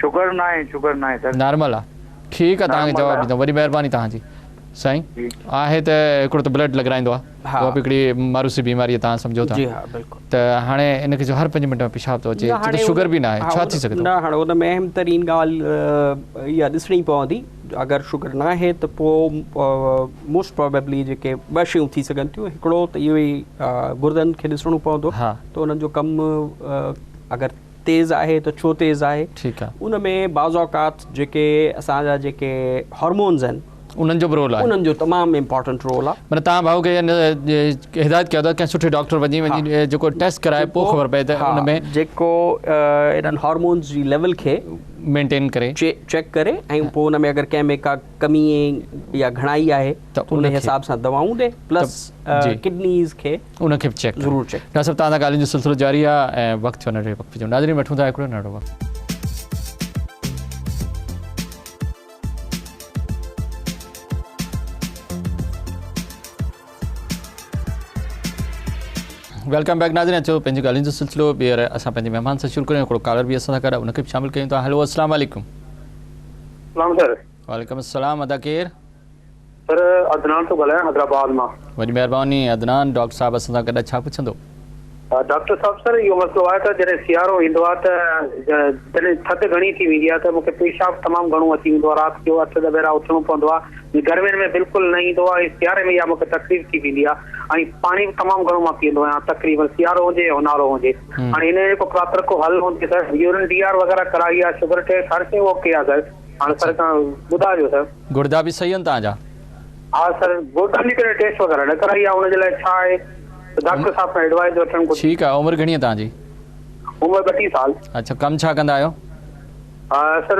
شگر ناهي شگر ناهي سر.
نارمل آ ٺيڪ آ توهان کي
نارمل
جواب
آ.
ڏيندم وڏي مهرباني توهان جي سائين
جي.
آهي ته هڪڙو ته بلڊ لڳرائيندو آ اها به هڪڙي معروثي بيماري آ توهان سمجهو ٿا
جي ها بلڪل.
ته هاڻي ان کي جو هر پنج منٽ ۾ پيشاب ٿو اچي
نه
ڇو ته
هاڻي
شگر
ان
به ناهي
ها
ڇا
ان
ٿي سگهي ٿو.
نه هاڻي ان ۾ اهم ترين ڳالهه اها ڏسڻي پوندي اگر شگر ناهي ته پوء موسٽ پرابيبلي جيڪي ٻه شيون ٿي سگهن ٿيون هڪڙو ته اهو ئي گردن کي ڏسڻو پوندو ته انهن جو ڪم اگر تيز آهي ته ڇو تيز آهي
ٺيڪ آهي
ان ۾ بعض اوقات جيڪي اسان جا جيڪي هارمونز آهن
انهن جو به رول آهي
انهن جو تمام امپارٽنٽ رول آهي
معنيٰ توهان ڀائو کي هدايت ڪيو ته ڪنهن سٺي ڊاڪٽر وڃي وڃي جيڪو ٽيسٽ ڪرائي پوء خبر پئي ته ان ۾
جيڪو انهن هارمونز جي ليول کي
مينٽين ڪري
چيڪ ڪري ۽ پوء ان ۾ اگر ڪنهن ۾ ڪا ڪمي يا گهڻائي آهي ته ان حساب سان دوائون ڏي پلس ڪڊنيز کي
ان کي به چيڪ
ضرور چيڪ.
ڊاڪٽر صاحب توهان سان ڳالهين جو سلسلو جاري آهي ۽ وقت ٿيو ننڍڙي وقفي جو ناظرين وٺون ٿا هڪڙو ننڍڙو وقفو. Welcome back ناظرين اچو پنهنجي ڳالهين جو سلسلو ٻيهر اسان پنهنجي مهمان سان شروع ڪريون هڪڙو ڪالر به اسان سان گڏ ان کي به شامل ڪيون ٿا هيلو السلام عليڪم.
سلام سر.
وعليڪم السلام ادا ڪير؟
سر عدنان ٿو ڳالهايان حيدرآباد مان.
وڏي مهرباني عدنان ڊاڪٽر صاحب اسان سان گڏ ڇا پڇندو؟
ڊاڪٽر صاحب سر اهو مسئلو آهي ته جڏهن سيارو ايندو آهي ته جڏهن ٿڌ گهڻي ٿي ويندي آهي ته مون کي پيشاب تمام گهڻو اچي ويندو آهي رات جو اٺ ڏهه ڀيرا اٿڻو پوندو آهي گرمين ۾ بلڪل نه ايندو آهي ۽ سياري ۾ اها مون کي تڪليف ٿي ويندي آهي ۽ پاڻي به تمام گهڻو مان پيئندو آهيان تقريبن سيارو هجي يا اونهارو هجي هاڻي هن جو ڪو پراپر ڪو حل هجي سر يورين ڊي آر وغيره ڪرائي آهي شگر ٽيسٽ هر شيء اوڪي آهي سر هاڻي سر کان ٻڌايو سر.
گڙدا به صحيح آهن توهان جا؟
ها سر گڙدن جي ڪڏهن ٽيسٽ وغيره نه ڪرائي آهي ان جي لاء ڇا آهي ته ڊاڪٽر صاحب کان ايڊوائس وٺڻ گهرجي.
ٺيڪ آهي عمر گهڻي آهي توهان جي؟
عمر 32 سال.
اڇا ڪم ڇا ڪندا آهيو؟
ها سر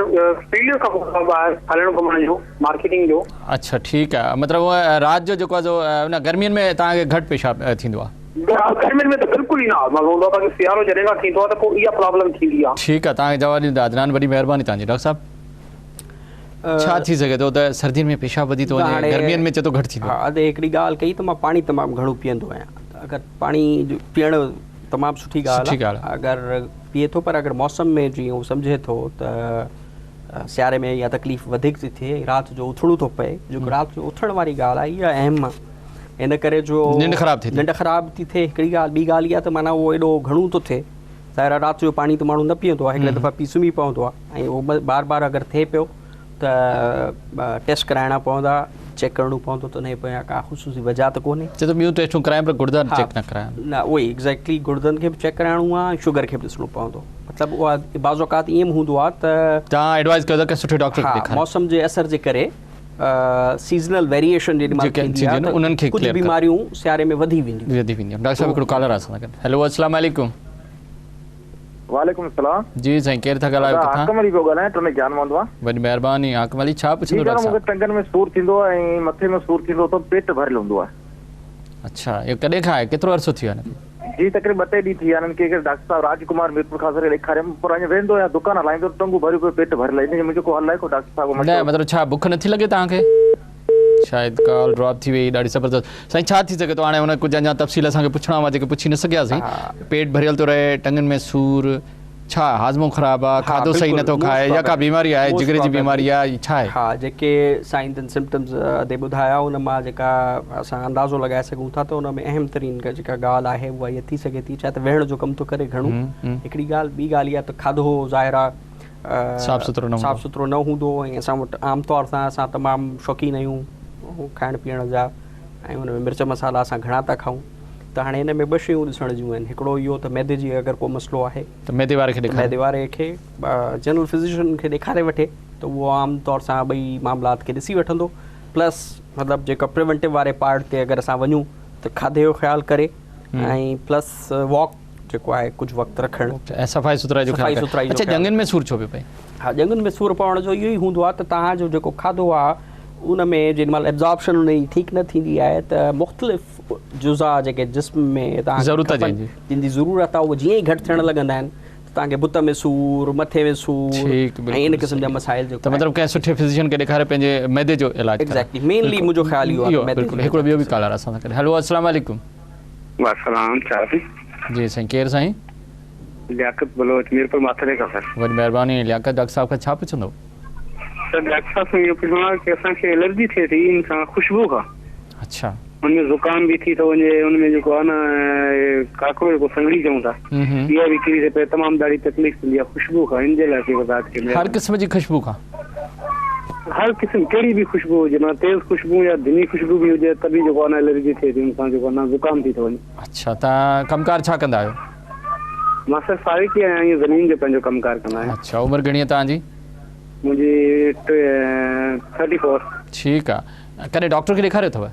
فيلڊ جو ڪم هوندو آهي هلڻ گهمڻ جو مارڪيٽنگ جو.
اڇا ٺيڪ آهي مطلب رات جو جيڪو آهي سو نه گرمين ۾ توهان کي گهٽ پيشاب ٿيندو آهي؟
گرمين ۾ ته بلڪل ئي نارمل هوندو آهي باقي سيارو جڏهن کان ٿيندو آهي ته پوء اها پرابلم ٿيندي آهي.
ٺيڪ آهي توهان کي جواب ڏيندا عدنان وڏي مهرباني توهان جي ڊاڪٽر صاحب. ڇا ٿي سگهي ٿو ته سردين ۾ پيشاب وڌي ٿو وڃي گرمين ۾ چئي ٿو گهٽ ٿيندو
ها ادي هڪڙي ڳالهه ڪئي ته مان پاڻي تمام گهڻو پيئندو آهيان ته اگر پاڻي پيئڻ تمام سٺي ڳالهه آهي اگر پيئي ٿو پر اگر موسم ۾ جيئن هو سمجهي ٿو ته سياري ۾ اها تڪليف وڌيڪ ٿي ٿئي رات جو اٿڻو ٿو پئي جو رات جو اٿڻ واري ڳالهه آهي اها اهم آهي ان ڪري جو
ننڊ خراب ٿي
ننڊ خراب ٿي ٿئي هڪڙي ڳالهه ٻي ڳالهه اها ته معنيٰ اهو ايڏو گهڻو ٿو ٿئي ظاهر آهي رات جو پاڻي ته ماڻهو نه پيئندو آهي، هڪڙي دفعا پي سمهي پوندو آهي ۽ اهو بار بار اگر ٿئي پيو ته ٽيسٽ ڪرائڻا پوندا، چيڪ ڪرڻو پوندو ته ان جي پويان ڪا خصوصي وجهه ته ڪونهي.
چئي ٿو ٻيون ٽيسٽون ڪرايان پر گڙدا چيڪ نه ڪرايان.
نه اهو ئي ايگزيڪٽلي گڙدن کي به چيڪ ڪرائڻو آهي ۽ شگر کي به ڏسڻو پوندو. مطلب اها بعض اوقات ائين به هوندو آهي ته.
توهان ايڊوائز ڪيو ٿا ڪنهن سٺي ڊاڪٽر کي ڏيکاريو.
ها موسم جي اثر جي ڪري سيزنل ويريئيشن جيڏي مهل ٿيندي آهي ته
انهن کي
ڪجهه بيماريون سياري ۾ وڌي وينديون.
وڌي وينديون. ڊاڪٽر صاحب هڪڙو ڪالر آهي اسان سان گڏ. هيلو السلام عليڪم.
وعليڪم السلام.
جي سائين ڪير ٿا ڳالهايو
دادا
ڪٿان؟
حاڪم علي پيو ڳالهايان ٽنڊي جان محمد مان.
وڏي مهرباني حاڪم علي ڇا
جي
پڇندو
دادا
ڊاڪٽر
مونکي
صاحب؟
ٽنگن ۾ سور ٿيندو آهي ۽ مٿي ۾ سور ٿيندو اٿم پيٽ ڀريل هوندو آهي.
اڇا اهو ڪڏهن کان آهي ڪيترو عرصو ٿي ويو هن کي؟
جي تقريبن ٻه ٽي ڏينهن ٿي ويا آهن ڪي ڊاڪٽر صاحب راج ڪمار ميرپور خاص کي ڏيکاريم پر اڃا ويندو آهيان دڪان هلائيندو ٽنگون ڀريون پيو پيٽ ڀريل آهي ان جو منهنجو ڪو حل آهي ڪو ڊاڪٽر صاحب کان
نه
مشورو.
مطلب ڇا بک نٿي لڳي توهان کي؟ شايد ڪال ڊراپ ٿي وئي ڏاڍي زبردست سائين ڇا ٿي سگهي ٿو هاڻي هن ڪجهه اڃا تفصيل اسان کي پڇڻا هئا جيڪي پڇي نه سگهياسين پيٽ ڀريل ٿو رهي ٽنگن ۾ سور ڇا هاضمو خراب آ کاڌو صحيح نٿو کائي يا ڪا بيماري آهي جگر جي بيماري آ ڇا آهي؟
ها جيڪي سائين جن سمپٽمز ادي ٻڌايا ان مان جيڪا اسان اندازو لڳائي سگهون ٿا ته ان ۾ اهم ترين جيڪا ڳالهه آهي اها اها ٿي سگهي ٿي ڇا ته ويهڻ جو ڪم ٿو ڪري گهڻو هڪڙي ڳالهه ٻي ڳالهه اها ته کاڌو ظاهر آ
صاف سٿرو نه هوندو.
صاف سٿرو نه هوندو ۽ اسان وٽ عام طور سان اسان تمام شوقين آهيون کائڻ پيئڻ جا ۽ ان ۾ مرچ مصالحا اسان گهڻا ٿا کائون ته هاڻي ان ۾ ٻه شيون ڏسڻ جون آهن هڪڙو اهو ته معدي جي اگر ڪو مسئلو آهي
ته معدي واري کي ڏيکاري
معدي واري کي جنرل فزيشن کي ڏيکاري وٺي ته اهو عام طور سان ٻئي معاملات کي ڏسي وٺندو پلس مطلب جيڪا پريونٽو واري پارٽ تي اگر اسان وڃون ته کاڌي جو خيال ڪري ۽ پلس واڪ جيڪو آهي ڪجهه وقت رکڻ
۽ صفائي سٿرائي جو خيال ڪرڻ. اڇا ڄنگهن ۾ سور ڇو پيو پئي؟
ها ڄنگهن ۾ سور پوڻ جو اهو ئي هوندو آهي ته توهان جو جيڪو کاڌو آهي ان ۾ جيڏي مهل ابزارپشن ان جي ٺيڪ نه ٿيندي آهي ته مختلف جزا جيڪي جسم ۾ توهان کي کپن جن جي ضرورت آهي اهي جيئن ئي گهٽ ٿيڻ لڳندا آهن ته توهان کي بت ۾ سور مٿي ۾ سور ۽ ان قسم جا مسائل جيڪو
ته مطلب ڪنهن سٺي فزيشن کي ڏيکاري پنهنجي معدي جو علاج ڪرائي.
ايگزيڪٽلي مينلي منهنجو خيال اهو آهي
بلڪل هڪڙو ٻيو به ڪالر اسان سان گڏ هيلو السلام عليڪم.
وسلام ڇا سائين.
جي سائين ڪير سائين.
لياقت بلوچ ميرپور ماٿيلي کان سر.
وڏي مهرباني لياقت ڊاڪٽر صاحب کان ڇا پڇندو.
سر ڊاڪٽر صاحب کان اهو پڇڻو آهي ڪي اسان کي الرجي ٿئي ٿي ان کان خوشبو کان.
اڇا.
ان ۾ زڪام به ٿي ٿو وڃي ان ۾ جيڪو آهي نه ڪاڪڙو جيڪو سنگڙي چئون ٿا اها به ڪري ٿي پئي تمام ڏاڍي تڪليف ٿيندي آهي خوشبو کان ان جي لاء ڪي وضاحت ڪيو
هر قسم جي خوشبو کان.
هر قسم ڪهڙي به خوشبو هجي معنيٰ تيز خوشبو يا ڌيمي خوشبو به هجي ته به جيڪو آهي نه الرجي ٿئي ٿي ان سان جيڪو آهي نه زڪام ٿي ٿو وڃي.
اڇا توهان ڪم ڪار ڇا ڪندا آهيو؟
مان سر ساوڪي آهيان ائين زمين جو پنهنجو ڪم ڪار ڪندا آهيون.
اڇا عمر گهڻي آهي توهان جي؟
منهنجي 34.
ٺيڪ آ ڪڏهن ڊاڪٽر کي ڏيکاريو اٿو؟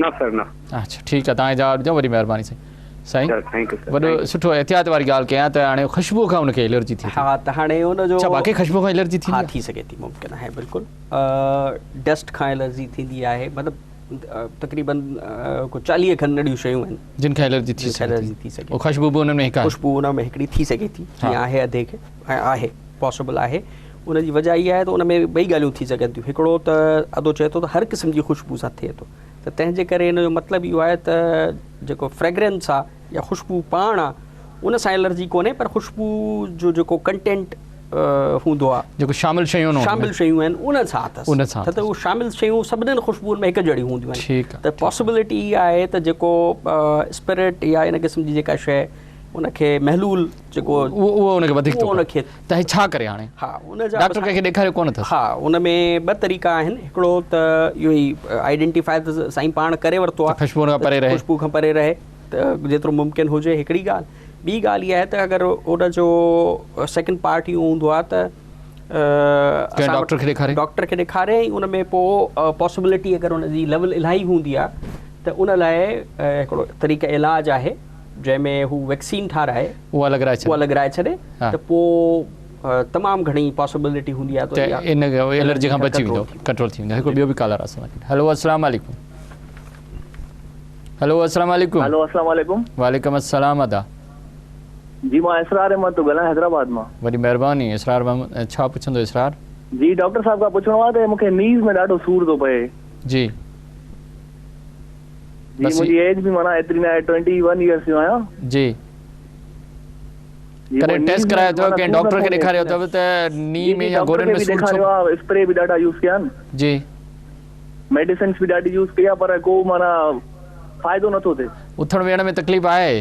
نه سر نه.
اڇا ٺيڪ آ توهان کي جواب ڏجو وڏي مهرباني سائين. سائين
thank you sir
وڏو سٺو احتياط واري ڳالهه ڪيان ته هاڻي خوشبو کان ان کي الرجي ٿئي ٿي.
ها ته هاڻي ان جو
ڇا واقعي خوشبو کان الرجي ٿيندي
ها ٿي سگهي ٿي ممڪن آهي بلڪل ڊسٽ کان الرجي ٿيندي آهي مطلب تقريبن ڪو 40 کن اهڙيون شيون آهن
جن کان الرجي ٿي سگهي ٿي اهو خوشبو به انهن ۾ هڪ آهي
خوشبو ان ۾ هڪڙي ٿي سگهي ٿي جيئن آهي اڌي کي ۽ آهي پاسبل آهي ان جي وجه اها آهي ته ان ۾ ٻئي ڳالهيون ٿي سگهن ٿيون هڪڙو ته ادو چئي ٿو ته هر قسم جي خوشبو سان ٿئي ٿو ته تنهن جي ڪري ان جو مطلب اهو آهي ته جيڪو فريگرنس آ يا خوشبو پاڻ آ ان سان الرجي ڪونهي پر خوشبو جو جيڪو ڪنٽينٽ هوندو آ
جيڪو شامل شيون آهن
شامل شيون آهن ان سان اٿس
ان سان
ته اهو شامل شيون سڀني خوشبوئن ۾ هڪ جهڙيون هونديون آهن
ٺيڪ
ته پاسبلٽي اها آهي ته جيڪو اسپرٽ يا ان قسم جي جيڪا شيء ان کي محلول جيڪو
اهو ان کي وڌيڪ ٿو
ان کي
ته هي ڇا ڪري هاڻي
ها ان جا
ڊاڪٽر ڪنهن کي ڏيکاريو ڪونه اٿس
ها ان ۾ ٻه طريقا آهن هڪڙو ته اهو ئي آئيڊينٽيفائي ته سائين پاڻ ڪري ورتو آهي
خوشبو کان پري رهي
خوشبو کان پري رهي ته جيترو ممڪن هجي هڪڙي ڳالهه ٻي ڳالهه اها آهي ته اگر ان جو سيڪنڊ پارٽ اهو هوندو آهي ته
ڪنهن ڊاڪٽر کي ڏيکاري
ڊاڪٽر کي ڏيکاري ۽ ان ۾ پوء پاسبلٽي اگر ان جي ليول الاهي هوندي آهي ته ان لاء هڪڙو طريقه علاج آهي جنهن ۾ هو ويڪسين ٺاهرائي
اها لڳرائي ڇڏي
اها لڳرائي ڇڏي ته پوء تمام گهڻي پاسبلٽي هوندي آهي
ته ان الرجي کان بچي ويندو ڪنٽرول ٿي ويندو. هڪڙو ٻيو به ڪالر آهي اسان سان. هلو السلام عليڪم. هلو السلام عليڪم.
هلو السلام عليڪم.
وعليڪم السلام ادا.
جي مان اسرار احمد ٿو ڳالهايان حيدرآباد مان.
وڏي مهرباني اسرار احمد ڇا پڇندو اسرار؟
جي ڊاڪٽر صاحب کان پڇڻو آهي ته مون کي نيز ۾ ڏاڍو سور ٿو پئي.
جي.
جي منهنجي ايج به معنيٰ ايتري ناهي ٽوئنٽي ون ايئرس جو آهيان.
جي ڪڏهن ٽيسٽ ڪرايو اٿو ڪنهن ڊاڪٽر کي ڏيکاريو اٿو ته ني ۾ يا گوڏن ۾ سور ڇو
اسپري به ڏاڍا يوز ڪيا آهن.
جي
ميڊيسنس به ڏاڍي يوز ڪئي آهي پر ڪو معنيٰ فائدو نٿو ٿئي.
اٿڻ ويهڻ ۾ تڪليف آهي؟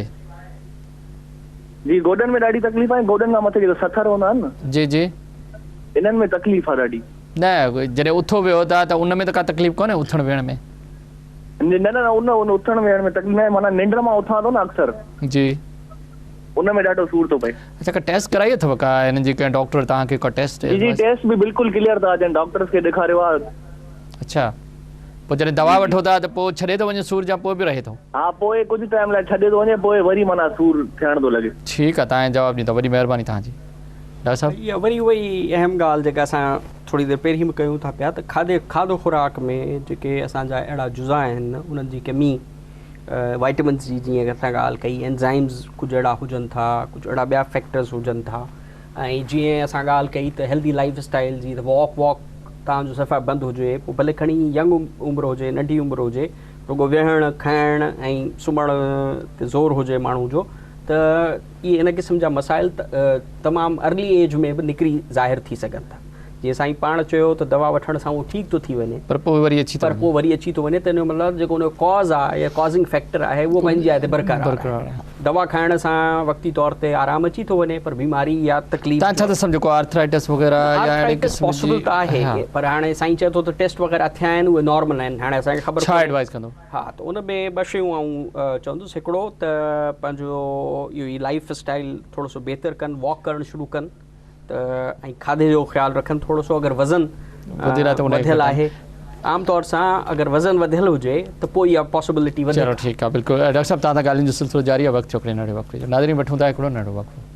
جي گوڏن ۾ ڏاڍي تڪليف آهي گوڏن کان مٿي جيڪو سٿر هوندا آهن نه.
جي جي.
انهن ۾ تڪليف آهي ڏاڍي.
نه جڏهن اٿو ويهو ٿا ته ان ۾ ته ڪا تڪليف ڪونهي اٿڻ ويهڻ ۾.
نه نه نه ان ان اٿڻ ويهڻ ۾ تڪليف ناهي معنيٰ ننڊ مان اٿان ٿو نه اڪثر.
جي.
ان ۾ ڏاڍو سور ٿو پئي.
اڇا ڪا ٽيسٽ ڪرائي اٿو ڪا هنن جي ڪنهن ڊاڪٽر توهان کي ڪا ٽيسٽ
جي جي ٽيسٽ به بلڪل ڪليئر ٿا اچن ڊاڪٽرس کي ڏيکاريو آهي.
اڇا پوء جڏهن دوا وٺو ٿا ته پوء ڇڏي ٿو وڃي سور يا پوء به رهي ٿو؟
ها پوء ڪجهه ٽائيم لاء ڇڏي ٿو وڃي پوء وري معنيٰ سور ٿيڻ ٿو لڳي.
ٺيڪ آ توهان جواب ڏيندا وڏي مهرباني توهان جي ڊاڪٽر صاحب.
اها وري اها ئي اهم ڳالهه جيڪا اسان ٿوري دير پهرين به ڪيون ٿا پيا ته کاڌي کاڌو خوراڪ ۾ جيڪي اسان جا اهڙا جزا آهن انهن جي ڪمي وائٽمنس جي جيئن اسان ڳالهه ڪئي اينزائمز ڪجهه اهڙا هجن ٿا ڪجهه اهڙا ٻيا فيڪٽرز هجن ٿا ۽ جيئن اسان ڳالهه ڪئي ته هيلدي لائف اسٽائل جي ته واڪ واڪ توهان جو صفا بند هجي پوء ڀلي کڻي ينگ عمر هجي ننڍي عمر هجي رڳو ويهڻ کائڻ ۽ سمهڻ تي زور هجي ماڻهو جو ته اهي ان قسم جا مسائل تمام ارلي ايج ۾ به نڪري ظاهر ٿي سگهن ٿا جيئن سائين پاڻ چيو ته دوا وٺڻ سان اهو ٺيڪ ٿو ٿي وڃي
پر پوء وري اچي ٿو
پر پوء وري اچي ٿو وڃي ته ان جو مطلب جيڪو ان جو ڪاز آهي يا ڪازنگ فيڪٽر آهي اهو پنهنجي جاء تي برقرار آهي دوا کائڻ سان وقتي طور تي آرام اچي ٿو وڃي پر بيماري يا تڪليف
توهان ڇا ٿا سمجهو ڪو آرٿرائٽس وغيره يا اهڙي
آرٿرائٽس
قسم جي
پاسيبل ته آهي پر هاڻي سائين چئي ٿو ته ٽيسٽ وغيره ٿيا آهن اهي نارمل آهن هاڻي اسان کي خبر
ڇا ايڊوائز ڪندو؟
ها ته ان ۾ ٻه شيون آئون چوندس هڪڙو ته پنهنجو اهو ئي لائف اسٽائل ٿورو سو بهتر ڪن واڪ ڪرڻ شروع ڪن ته ۽ کاڌي جو خيال رکن ٿورو سو اگر وزن وڌيل آهي عام طور سان اگر وزن وڌيل هجي ته پوء اها پاسيبلٽي وڌي
چلو ٺيڪ آهي بلڪل ڊاڪٽر صاحب توهان سان ڳالهين جو سلسلو جاري آهي وقت ٿيو هڪڙي ننڍڙي وقفي جو ناظرين وٺون ٿا هڪڙو ننڍڙو وقفو.